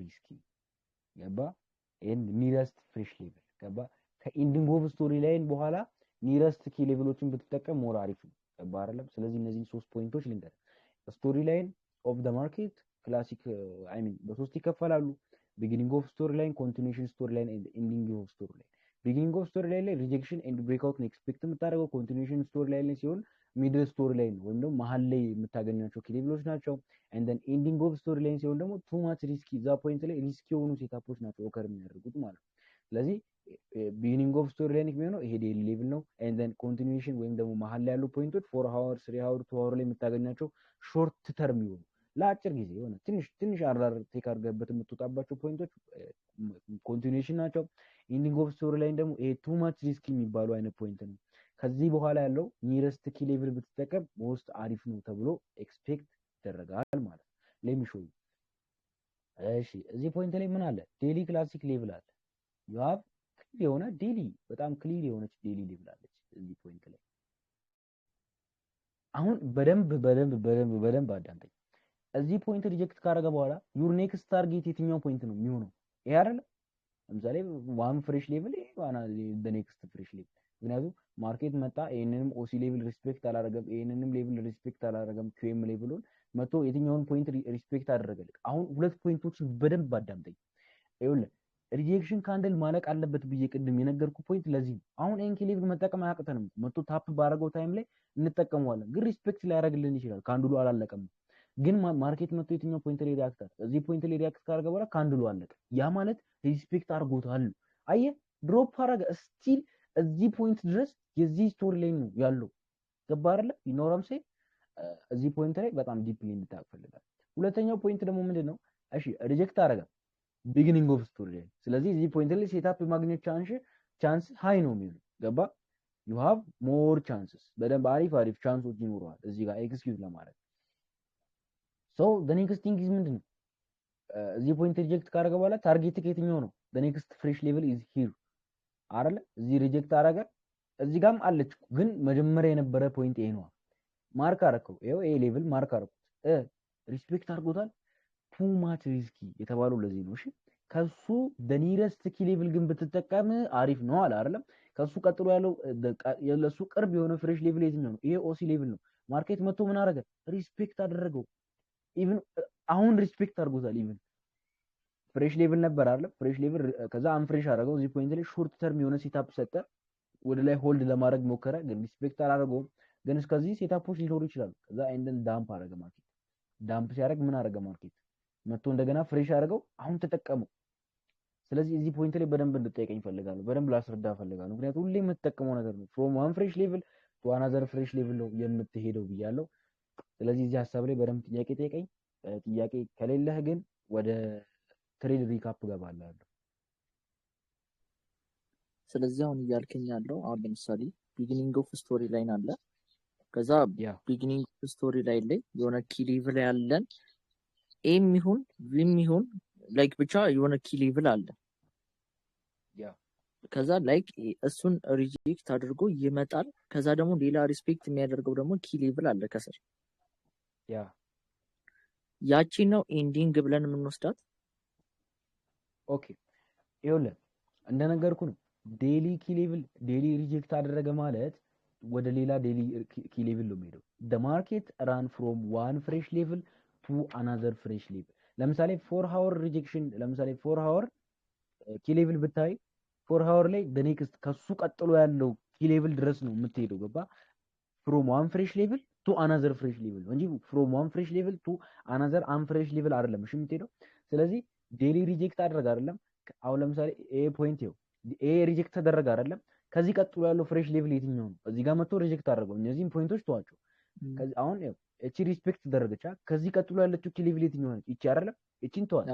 risky ገባ? And nearest fresh level ገባ? ከ ending of story line በኋላ nearest key level ኦችን ብትጠቀም more አሪፍ ነው። ገባ አይደለም? ስለዚህ እነዚህን ሶስት point ኦች ልንገርህ። Story line of the market classic I mean በሶስት ይከፈላሉ። Beginning of story line፣ continuation story line and ending of story line። Beginning of story line ላይ rejection and breakout ነው expect የምታደርገው። Continuation story line ላይ ሲሆን Middle story line ወይም ደግሞ መሀል ላይ የምታገኛቸው key level ኦች ናቸው። And then ending of story line ሲሆን ደግሞ too much risky፣ እዛ point ላይ risky የሆኑ setup ኦች ናቸው occur የሚያደርጉት ማለት ነው። ስለዚህ beginning of story line የሚሆነው ይሄ daily level ነው። And then continuation ወይም ደግሞ መሀል ላይ ያሉ point ኦች 4 hour፣ 3 hour፣ 2 hour ላይ የምታገኛቸው short term የሆኑ፣ ለአጭር ጊዜ የሆነ ትንሽ ትንሽ RR take አድርገህበት የምትወጣባቸው point ኦች continuation ናቸው። Ending of story line ደግሞ ይሄ too much risky የሚባሉ አይነት point ነው። ከዚህ በኋላ ያለው nearest key level ብትጠቀም most አሪፍ ነው ተብሎ expect ይደረጋል ማለት ነው። Let me show። እሺ፣ እዚህ point ላይ ምን አለ? Daily classic level አለ። You have clear የሆነ daily፣ በጣም clear የሆነች daily level አለች እዚህ point ላይ። አሁን በደንብ በደንብ በደንብ በደንብ አዳምጠኝ። እዚህ point reject ካደረገ በኋላ your next target የትኛው point ነው የሚሆነው? ይሄ አይደለ? ለምሳሌ one fresh level፣ next fresh level። ምክንያቱም market መጣ፣ ይህንንም OC level respect አላረገም፣ ይህንንም level respect አላረገም። QM level ኡን መቶ የትኛውን point respect አደረገልክ? አሁን ሁለት point ኦችን በደንብ አዳምጠኝ። ይኸውልህ፣ rejection candle ማለቅ አለበት ብዬ ቅድም የነገርኩ point ለዚህ ነው። አሁን ይህን key level መጠቀም አያቅተንም። መቶ tap ባረገው time ላይ እንጠቀመዋለን፣ ግን respect ሊያደርግልን ይችላል። Candle ኡ አላለቀም። ግን market መቶ የትኛው point ላይ react አደረገ? እዚህ point ላይ react ካደረገ በኋላ candle ኡ አለቀ። ያ ማለት respect አድርጎታል። አየህ፣ drop አደረገ። Still እዚህ point ድረስ የዚህ story line ነው ያለው። ገባ አይደለ? ይኖራም ሴ እዚህ point ላይ በጣም deeply እንድታውቅ ፈልጋለሁ። ሁለተኛው point ደግሞ ምንድን ነው? እሺ፣ reject አደረገ beginning of story line። ስለዚህ እዚህ point ላይ setup የማግኘት chance high ነው የሚሆነው። ገባ? You have more chances፣ በደንብ አሪፍ አሪፍ chance ኦች ይኖረዋል እዚህ ጋር execute ለማድረግ። So the next thing is ምንድን ነው? እዚህ point reject ካደረገ በኋላ target የትኛው ነው? The next fresh level is here አይደለ? እዚህ reject አደረገ። እዚህ ጋርም አለች፣ ግን መጀመሪያ የነበረ point ይሄ ነው። Mark አደረከው። ይኸው ይሄ level mark አደረኩት። Respect አድርጎታል። Too much risky የተባለው ለዚህ ነው። እሺ፣ ከሱ the nearest key level ግን ብትጠቀም አሪፍ ነው አለ አይደለም? ከሱ ቀጥሎ ያለው ለሱ ቅርብ የሆነ fresh level የትኛው ነው? ይሄ OC level ነው። Market መጥቶ ምን አደረገ? Respect አደረገው። Even አሁን respect አድርጎታል። Even fresh level ነበር አይደለም? Fresh level ከዛ unfresh አደረገው። እዚህ point ላይ short term የሆነ setup ሰጠ። ወደ ላይ hold ለማድረግ ሞከረ፣ ግን respect አላደረገውም። ግን እስከዚህ setup ኦች ሊኖሩ ይችላሉ። ከዛ and then dump አደረገ market። Dump ሲያደርግ ምን አደረገ market? መጥቶ እንደገና fresh አደረገው። አሁን ተጠቀመው። ስለዚህ እዚህ point ላይ በደንብ እንድጠይቀኝ እፈልጋለሁ። በደንብ ላስረዳ እፈልጋለሁ። ምክንያቱም ሁሌ የምትጠቀመው ነገር ነው። From one fresh level to another fresh level ነው የምትሄደው ብያለሁ። ስለዚህ እዚህ ሀሳብ ላይ በደንብ ጥያቄ ጠይቀኝ። ጥያቄ ከሌለህ ግን ወደ trade recap እገባለሁ። ስለዚህ አሁን እያልከኝ ያለው አሁን ለምሳሌ beginning of story line አለ። ከዛ beginning of story line ላይ የሆነ key level ያለን A ም ይሁን V ም ይሁን like ብቻ የሆነ key level አለ። ከዛ like እሱን reject አድርጎ ይመጣል። ከዛ ደግሞ ሌላ respect የሚያደርገው ደግሞ key level አለ ከስር። ያቺ ነው ending ብለን የምንወስዳት። Okay፣ ይኸውልህ፣ እንደነገርኩ ነው። Daily key level daily reject አደረገ ማለት ወደ ሌላ daily key level ነው የሚሄደው። The market run from one fresh level to another fresh level። ለምሳሌ 4 hour rejection፣ ለምሳሌ 4 hour key level ብታይ 4 hour ላይ next ከሱ ቀጥሎ ያለው key level ድረስ ነው የምትሄደው። ገባ? From one fresh level to another fresh level ነው እንጂ from one fresh level to another unfresh level አይደለም። እሺ፣ የምትሄደው። ስለዚህ daily reject አደረገ አይደለም? አሁን ለምሳሌ ኤ point ይኸው ኤ reject ተደረገ አይደለም? ከዚህ ቀጥሎ ያለው fresh level የትኛው ነው? እዚህ ጋር መጥቶ reject አደረገው። እነዚህም point ኦች ተዋቸው። ከዚህ አሁን ይኸው እቺ respect ተደረገች። ከዚህ ቀጥሎ ያለችው key level የትኛው ነች? ይቺ አይደለም? እቺን ተዋት።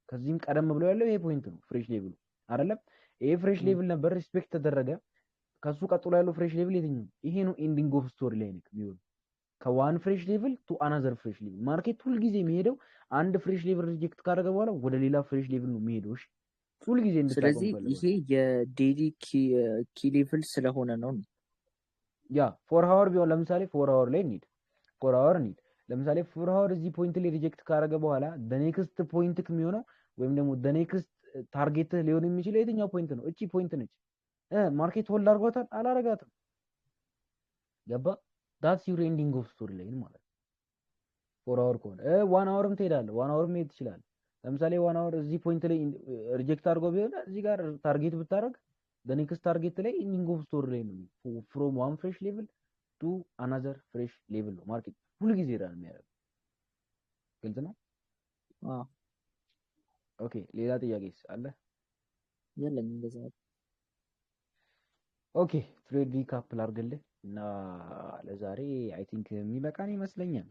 ከዚህም ቀደም ብሎ ያለው ይሄ point ነው fresh level ኡ አይደለም? ይሄ fresh level ነበር፣ respect ተደረገ። ከሱ ቀጥሎ ያለው fresh level የትኛው ነው? ይሄ ነው ending of story line የሚሆነው። ከ one fresh level to another fresh level። Market ሁልጊዜ የሚሄደው አንድ fresh level reject ካደረገ በኋላ ወደ ሌላ fresh level ነው የሚሄደው። እሺ፣ ሁልጊዜ እንድታውቀው ስለዚህ የምፈልገው ይሄ የ daily key level ስለሆነ ነው። Yeah፣ 4 hour ቢሆን ለምሳሌ 4 hour ላይ እንሂድ። 4 hour እንሂድ። ለምሳሌ 4 hour እዚህ point ላይ reject ካደረገ በኋላ next point የሚሆነው ወይም ደግሞ next target ሊሆን የሚችለው የትኛው point ነው? እቺ point ነች። Market hold አድርጓታል? አላረጋትም። ገባ? That's your ending of story line ማለት ነው። 4 hour ከሆነ 1 hour ም ትሄዳለህ። 1 hour መሄድ ትችላለህ። ለምሳሌ 1 hour እዚህ point ላይ reject አድርጎ ቢሆን እዚህ ጋር target ብታደርግ next target ላይ ending of story line ነው። From one fresh level to to another fresh level ነው market ሁልጊዜ run የሚያደርገው። ግልጽ ነው። አዎ። Okay፣ ሌላ ጥያቄስ አለ? የለኝም እንደዛ። Okay፣ trade recap ላድርግልህ እና ለዛሬ I think የሚበቃን ይመስለኛል።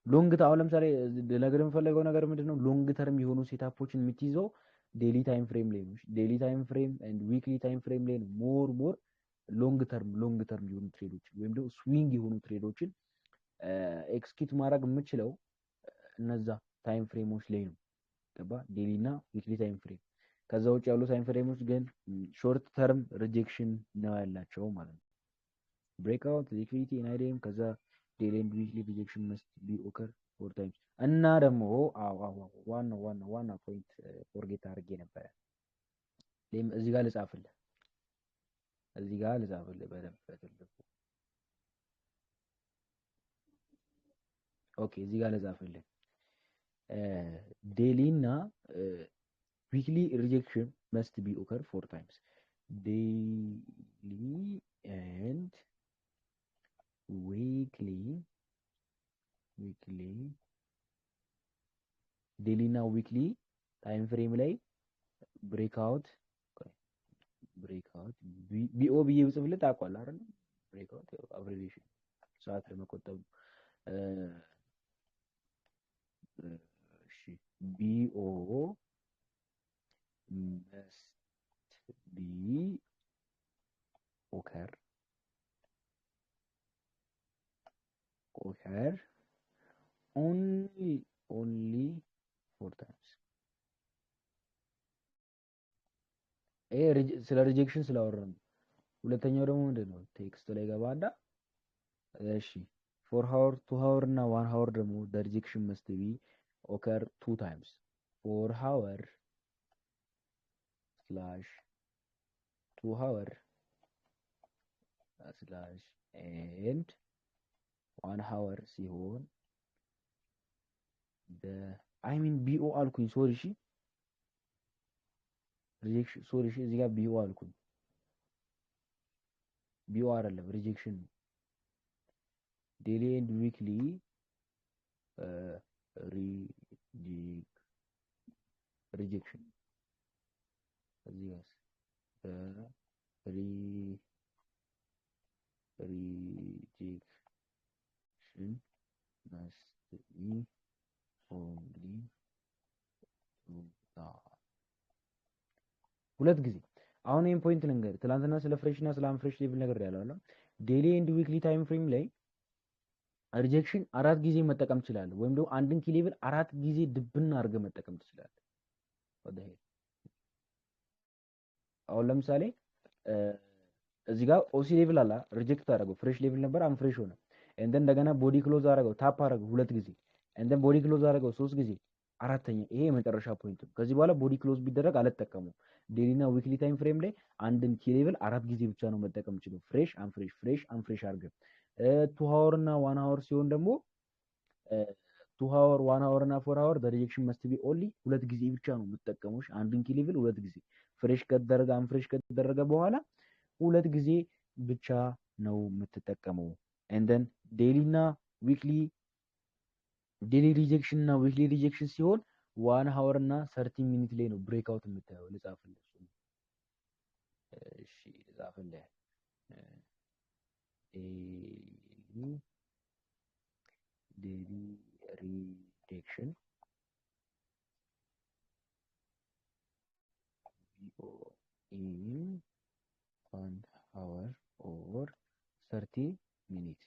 Long አሁን ለምሳሌ ልነግርህ የምፈለገው ነገር ምንድነው? Long term የሆኑ setup ኦችን የምትይዘው daily time frame ላይ ነው። Daily time frame and weekly time frame ላይ ነው more long term የሆኑ trade ኦችን ወይም ደግሞ swing የሆኑ trade ኦችን execute ማድረግ የምችለው እነዛ time frame ኦች ላይ ነው። ገባ? Daily እና weekly time frame። ከዛ ውጭ ያሉ time frame ኦች ግን short term rejection ነው ያላቸው ማለት ነው። Breakout፣ liquidity፣ NIDM፣ ከዛ daily and weekly rejection must be occur four times። እና ደግሞ አዎ አዎ፣ ዋናው ዋናው ዋና point forget አድርጌ ነበረ። እዚህ ጋር ልጻፍልህ፣ እዚህ ጋር ልጻፍልህ በደንብ በትልቁ። Okay፣ እዚህ ጋር ልጻፍልህ። Daily እና weekly rejection must be occur four times። Daily and weekly daily እና weekly time frame ላይ breakout BO ብዬ ብጽፍልህ ታውቀዋለህ አይደል? Breakout abbreviation ሰዓት ለመቆጠብ። እሺ፣ BO must be occur only four times። ይሄ ስለ rejection ስላወራን ነው። ሁለተኛው ደግሞ ምንድን ነው? Text ላይ ገባና እሺ፣ 4 hour፣ 2 hour እና 1 hour ደግሞ the rejection must be occur two times፣ 4 hour slash 2 hour slash and 1 hour ሲሆን፣ I mean BO አልኩኝ፣ sorry። እሺ፣ rejection፣ sorry። እሺ፣ እዚህ ጋር BO አልኩኝ፣ BO አይደለም፣ rejection ነው። Daily and weekly rejection እዚህ ጋር rejection must be only two። ሁለት ጊዜ። አሁን ይሄን point ልንገርህ። ትናንትና ስለ fresh እና ስለ unfresh level ነገር ያለው አለ። Daily and weekly time frame ላይ rejection አራት ጊዜ መጠቀም ትችላለህ፣ ወይም ደግሞ አንድን key level አራት ጊዜ ድብና አድርገህ መጠቀም ትችላለህ። What the hell? አሁን ለምሳሌ እዚህ ጋር OC level አለ፣ reject አደረገው፣ fresh level ነበር፣ unfresh ሆነ። And then እንደገና body close አደረገው፣ tap አደረገው ሁለት ጊዜ፣ and then body close አደረገው ሶስት ጊዜ፣ አራተኛ ይሄ የመጨረሻ point ነው። ከዚህ በኋላ body close ቢደረግ አልጠቀሙም። Daily እና weekly time frame ላይ አንድን key level አራት ጊዜ ብቻ ነው መጠቀም የምችለው። Fresh፣ unfresh፣ fresh፣ unfresh አድርገህ። 2 hour እና 1 hour ሲሆን ደግሞ 2 hour፣ 1 hour እና 4 hour rejection must be only ሁለት ጊዜ ብቻ ነው የምትጠቀመው። አንድን key level ሁለት ጊዜ fresh ከተደረገ unfresh ከተደረገ በኋላ ሁለት ጊዜ ብቻ ነው የምትጠቀመው። And then daily እና weekly፣ daily rejection እና weekly rejection ሲሆን 1 hour እና 30 minute ላይ ነው breakout የምታየው። ልጻፍልህ እሱን። እሺ፣ ልጻፍልህ። Daily rejection in 1 hour or 30 minute።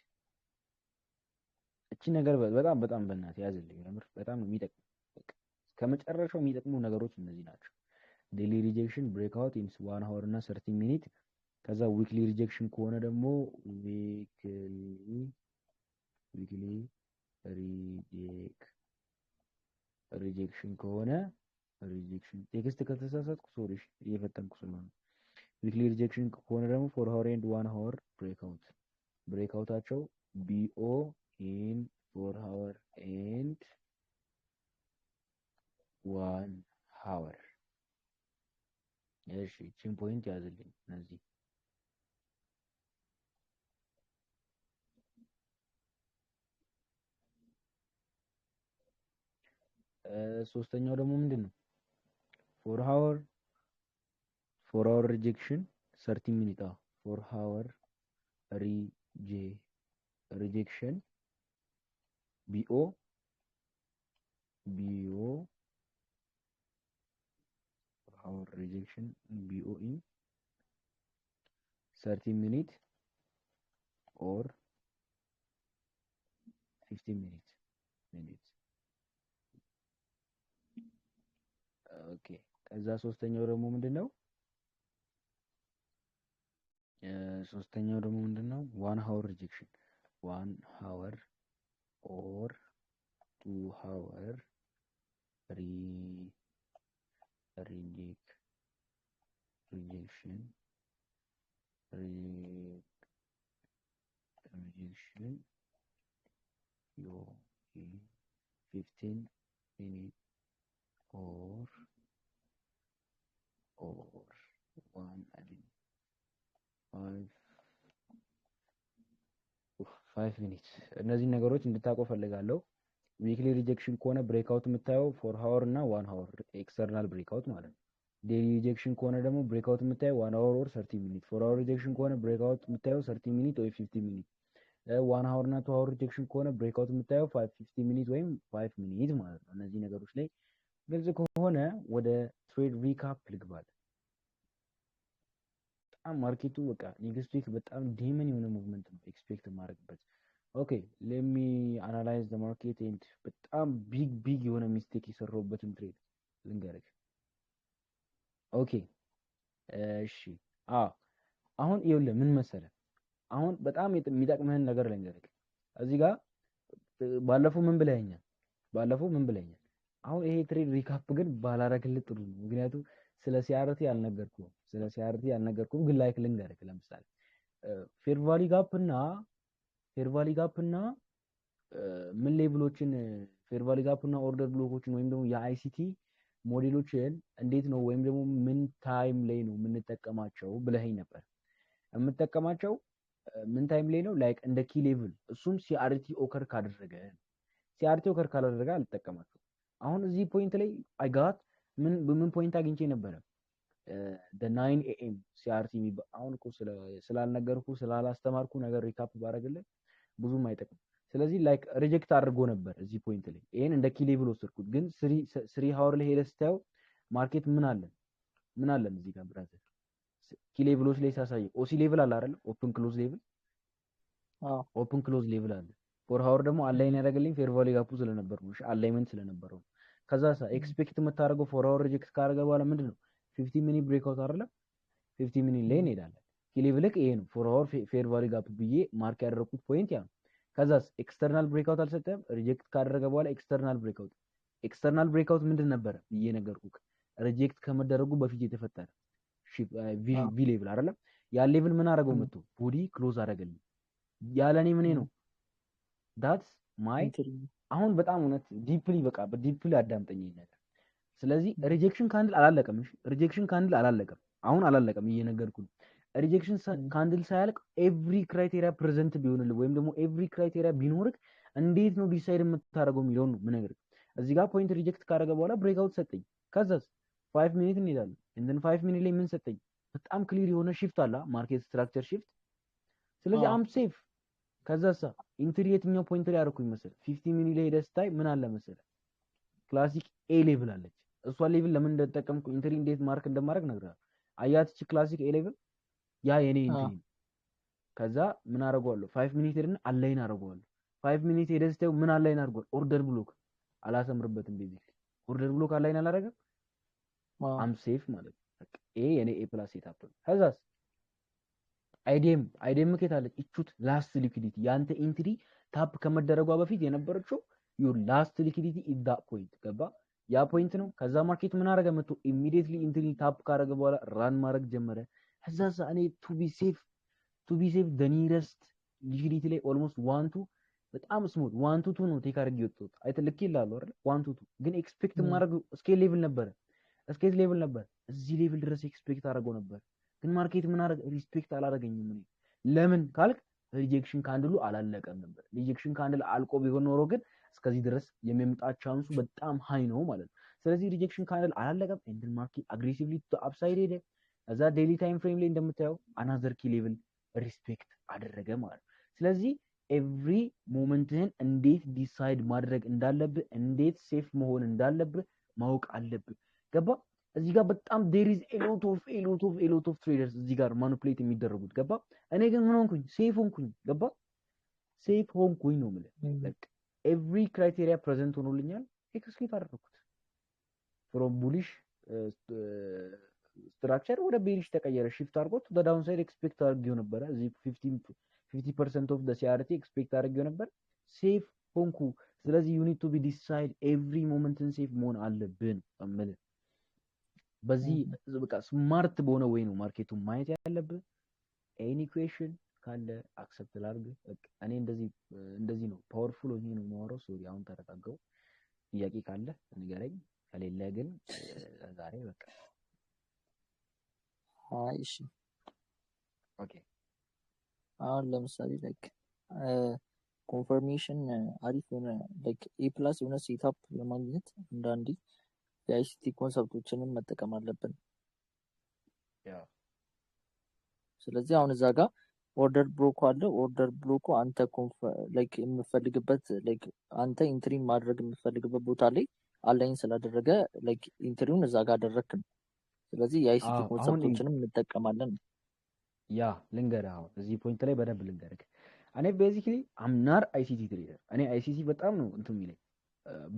እቺ ነገር በጣም በጣም በእናትህ ያዝልኝ። የምር በጣም ነው የሚጠቅም። በቃ ከመጨረሻው የሚጠቅሙ ነገሮች እነዚህ ናቸው። Daily rejection breakout in 1 hour እና 30 minute። ከዛ weekly rejection ከሆነ ደግሞ weekly rejection ከሆነ፣ rejection text ከተሳሳትኩ sorry፣ እየፈጠንኩ ስለሆነ፣ weekly rejection ከሆነ ደግሞ 4 hour and 1 hour breakout ኣቸው BO in 4 hour and 1 hour። እሺ፣ ይቺን point ያዝልኝ እነዚህ። ሶስተኛው ደግሞ ምንድን ነው? 4 hour rejection 30 minute፣ 4 hour rejection BO 4 hour rejection BO in 30 minute or 15 minute። Okay፣ ከዛ ሶስተኛው ደግሞ ምንድን ነው? ሶስተኛው ደግሞ ምንድን ነው? 1 hour rejection፣ 1 hour or 2 hour rejection rejection ዮ 15 minute or one, I mean, 5 minutes። እነዚህን ነገሮች እንድታውቀው ፈልጋለሁ። Weekly rejection ከሆነ breakout የምታየው 4 hour እና 1 hour external breakout ማለት ነው። Daily rejection ከሆነ ደግሞ breakout የምታየው 1 hour or 30 minute። 4 hour rejection ከሆነ breakout የምታየው 30 minute ወይ 15 minute። 1 hour እና 2 hour rejection ከሆነ breakout የምታየው 15 minute ወይም 5 minute ማለት ነው። እነዚህ ነገሮች ላይ ግልጽ ከሆነ ወደ trade recap ልግባል። በጣም market ኡ በቃ next week በጣም demon የሆነ movement ነው expect የማደርግበት። Okay, let me analyze the market and በጣም big big የሆነ mistake የሰራሁበትን trade ልንገርህ። Okay፣ እሺ፣ አሁን ይኸውልህ ምን መሰለህ፣ አሁን በጣም የሚጠቅምህን ነገር ልንገርህ። እዚህ ጋር ባለፈው ምን ብለኸኛል? ባለፈው ምን ብለኸኛል? አሁን ይሄ trade recap ግን ባላረግልህ ጥሩ ነው። ምክንያቱም ስለ CRT አልነገርኩም፣ ስለ CRT አልነገርኩም። ግን like ልንገርህ፣ ለምሳሌ fair value gap እና ምን level ኦችን፣ fair value gap እና order block ኦችን ወይም ደግሞ የ ICT ሞዴሎችን እንዴት ነው ወይም ደግሞ ምን time ላይ ነው የምንጠቀማቸው ብለኸኝ ነበር። የምጠቀማቸው ምን time ላይ ነው? Like እንደ key level፣ እሱም CRT occur ካደረገ። CRT occur ካላደረገ አልጠቀማቸው። አሁን እዚህ point ላይ I got ምን ምን point አግኝቼ ነበረ? 9 AM CRT የሚባል። አሁን እኮ ስላልነገርኩ ስላላስተማርኩ ነገር recap ባረግልህ ብዙም አይጠቅም። ስለዚህ like reject አድርጎ ነበር እዚህ point ላይ፣ ይሄን እንደ key level ወሰድኩት። ግን 3 hour ላይ ሄደህ ስታየው market ምን አለን እዚህ ጋር brother? Key level ኦች ላይ ሳሳይ OC level አለ አይደል? Open close level። አዎ። Open close level አለ። 4 hour ደግሞ align ያደረገልኝ fair value gap ኡ ስለነበር ነው። እሺ፣ alignment ስለነበረው ነው። ከዛ expect የምታደርገው 4 hour reject ካደረገ በኋላ ምንድን ነው? 15 minute breakout አይደለ? 15 minute ላይ እንሄዳለን። Key level ክ ይሄ ነው። 4 hour fair value gap ብዬ mark ያደረኩት point ያ ነው። ከዛስ external breakout አልሰጠም። Reject ካደረገ በኋላ external breakout፣ external breakout ምንድን ነበረ ብዬ ነገርኩህ? Reject ከመደረጉ በፊት የተፈጠረ V level አይደለም? ያ level ምን አደረገው? መጥቶ body close አደረገልኝ። ያለ እኔ ምን ነው? That's my entry። አሁን በጣም እውነት deeply፣ በቃ deeply አዳምጠኝ ይሄን ነገር። ስለዚህ rejection candle አላለቀም። እሺ፣ rejection candle አላለቀም። አሁን አላለቀም፣ እየነገርኩህ ነው። Rejection candle ሳያልቅ every criteria present ቢሆንልህ ወይም ደግሞ every criteria ቢኖርክ እንዴት ነው decide የምታደርገው የሚለውን ነው የምነግርህ። እዚህ ጋር point reject ካደረገ በኋላ breakout ሰጠኝ። ከዛስ 5 minute እንሄዳለን። And then 5 minute ላይ ምን ሰጠኝ? በጣም clear የሆነ shift አለ፣ market structure shift። ስለዚህ I'm safe። ከዛሳ entry የትኛው point ላይ አደረኩኝ መሰለህ? 15 minute ላይ ሄደህ ስታይ ምን አለ መሰለህ? Classic A level አለች። እሷ level ለምን እንደተጠቀምኩ፣ entry እንዴት mark እንደማድረግ እነግርሃለሁ። አያት እቺ classic A level፣ ያ የኔ entry ነው። ከዛ ምን አደርገዋለሁ? 5 minute ሄድና align አደርገዋለሁ። 5 minute ሄደህ ስታየው ምን align አድርጓል? Order block አላሰምርበትም። Basically order block align አላደረገም። I'm safe ማለት ነው። በቃ ይሄ የኔ A plus setup ነው። ከዛስ IDM ከየት አለች? እቹት last liquidity፣ ያንተ entry tap ከመደረጓ በፊት የነበረችው your last liquidity is that point፣ ገባ? ያ point ነው። ከዛ market ምን አደረገ? መጥቶ immediately entry tap ካደረገ በኋላ run ማድረግ ጀመረ። ከዛ እኔ to be safe the nearest liquidity ላይ almost one to በጣም smooth 1 to 2 ነው take አድርጌ የወጣሁት። አይተህ ልክ ይላሉ አይደል? 1 to 2 ግን expect ማድረግ እስከ level ነበረ፣ እስከ level ነበር። እዚህ level ድረስ expect አደረገው ነበር። ግን market ምን አደረገ? Respect አላደረገኝም። እኔ ለምን ካልክ rejection candle ኡ አላለቀም ነበር። Rejection candle አልቆ ቢሆን ኖሮ ግን እስከዚህ ድረስ የመምጣት chance ኡ በጣም high ነው ማለት ነው። ስለዚህ rejection candle አላለቀም። And then market aggressively to upside ሄደ። እዛ daily time frame ላይ እንደምታየው another key level respect አደረገ ማለት ነው። ስለዚህ every moment ህን እንዴት decide ማድረግ እንዳለብህ፣ እንዴት safe መሆን እንዳለብህ ማወቅ አለብህ። ገባ? እዚህ ጋር በጣም there is a lot of a lot of a lot of traders እዚህ ጋር manipulate የሚደረጉት፣ ገባ? እኔ ግን ምን ሆንኩኝ? Safe ሆንኩኝ። ገባ? Safe ሆንኩኝ ነው የምልህ። በቃ every criteria present ሆኖልኛል። Execute አደረኩት። From bullish structure ወደ bearish ተቀየረ። Shift አድርጎት በ downside expect አድርጌው ነበረ። እዚህ 50% of CRT expect አድርጌው ነበር። Safe ሆንኩ። ስለዚህ you need to be decide every moment ን safe መሆን አለብን የምልህ። በዚህ በቃ smart በሆነ way ነው market ኡን ማየት ያለብህ። Any question ካለ accept ላድርግ። በቃ እኔ እንደዚህ እንደዚህ ነው powerful ሆኜ ነው የማወራው። Sorry፣ አሁን ተረጋጋው። ጥያቄ ካለ ንገረኝ፣ ከሌለ ግን ዛሬ በቃ። አይ እሺ። Okay። አሁን ለምሳሌ like confirmation አሪፍ የሆነ like A+ የሆነ setup ለማግኘት አንዳንዴ የ ICT concept ኦችንም መጠቀም አለብን። ስለዚህ አሁን እዛ ጋር order block ኡ አለ። Order block ኡ አንተ like የምፈልግበት like አንተ entry ማድረግ የምፈልግበት ቦታ ላይ align ስላደረገ like entry ውን እዛ ጋር አደረግክ ነው። ስለዚህ የ ICT አዎ አሁን concept ኦችንም እንጠቀማለን። Yeah፣ ልንገርህ፣ አሁን እዚህ point ላይ በደንብ ልንገርህ። እኔ basically I'm not ICT trader። እኔ ICT በጣም ነው እንትን የሚለኝ፣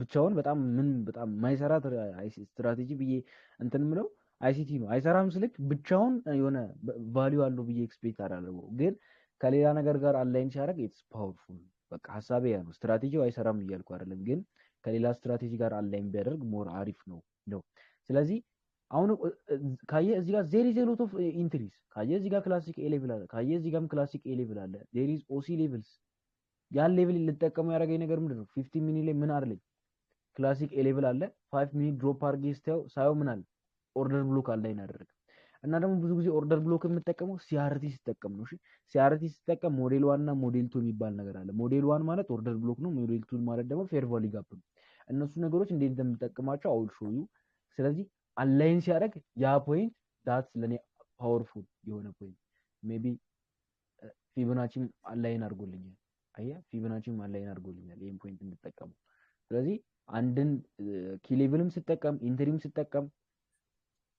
ብቻውን በጣም ምን በጣም የማይሰራ ስትራቴጂ ብዬ እንትን ምለው ICT ነው። አይሰራም ስልክ ብቻውን የሆነ value አለው ብዬ expect አላደርገው፣ ግን ከሌላ ነገር ጋር align ሲያደርግ it's powerful። በቃ ሀሳቤ ያ ነው። ስትራቴጂው አይሰራም እያልኩ አይደለም፣ ግን ከሌላ ስትራቴጂ ጋር align ቢያደርግ more አሪፍ ነው። ስለዚህ አሁን ካየ እዚህ ጋር there is lot of entries። ካየ እዚህ ጋር classic A level አለ። ካየ እዚህ ጋርም classic A level አለ። There is OC levels። ያን level ልጠቀመው ያደረገኝ ነገር ምንድን ነው? 15 minute ላይ ምን አለኝ? Classic A level አለ። 5 minute drop አድርጌ ስታየው ሳየው ምን አለ? Order block align አደረገ። እና ደግሞ ብዙ ጊዜ order block የምጠቀመው CRT ስጠቀም ነው። እሺ፣ CRT ስጠቀም model 1 እና ሞዴል 2 የሚባል ነገር አለ። ሞዴል 1 ማለት order block ነው። ሞዴል 2 ማለት ደግሞ fair value gap ነው። እነሱ ነገሮች እንዴት እንደምጠቀማቸው I'll show you። ስለዚህ align ሲያደርግ ያ point that's ለእኔ powerful የሆነ point። Maybe Fibonacci ም align አድርጎልኛል። አየህ፣ Fibonacci ም align አድርጎልኛል ይህን point እንድጠቀሙ። ስለዚህ አንድን key level ም ስጠቀም entry ም ስጠቀም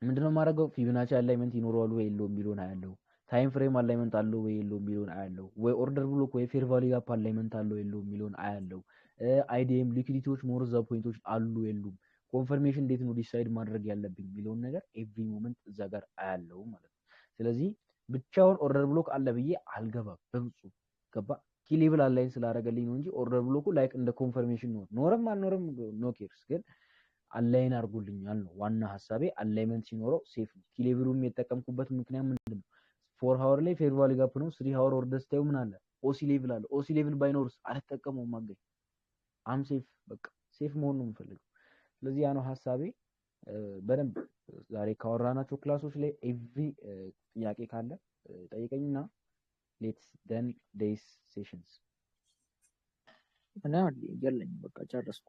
ምንድነው የማደርገው? Fibonacci alignment ይኖረዋል ወይ የለውም የሚለውን አያለው። Time frame alignment አለው ወይ የለውም የሚለውን አያለው። ወይ order block ወይ fair value gap alignment አለው የለውም የሚለውን አያለው። IDM liquidity ዎች more እዛ point ኦች አሉ የሉም፣ confirmation እንዴት ነው decide ማድረግ ያለብኝ የሚለውን ነገር every moment እዛ ጋር አያለው ማለት ነው። ስለዚህ ብቻውን order block አለ ብዬ አልገባም በፍጹም። ገባ? Key level align ስላደረገልኝ ነው እንጂ order block ኡ like እንደ confirmation ነው። ኖረም አልኖረም no cares፣ ግን align አድርጎልኛል ነው ዋና ሀሳቤ። Alignment ሲኖረው safe ነው። Key level ኡም የተጠቀምኩበት ምክንያት ምንድን ነው? 4 hour ላይ fair value gap ነው። 3 hour ወርደ ስታዩ ምን አለ? OC level አለ። OC level ባይኖርስ አልጠቀመውም። አገኝ I'm safe፣ በቃ safe መሆን ነው የምፈልገው። ስለዚህ ያ ነው ሀሳቤ። በደንብ ዛሬ ካወራናቸው class ኦች ላይ every ጥያቄ ካለ ጠይቀኝና let's done this sessions። እኔ የለኝም፣ በቃ ጨረስኩ።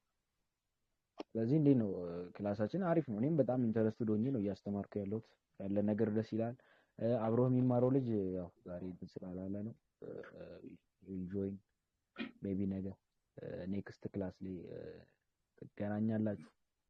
ስለዚህ እንዴት ነው class ኣችን? አሪፍ ነው። እኔም በጣም interested ሆኜ ነው እያስተማርኩ ያለሁት። ያለ ነገር ደስ ይላል። አብሮህ የሚማረው ልጅ ያው ዛሬ እንትን ስላላለ ነው፣ join maybe ነገ next class ላይ ትገናኛላችሁ።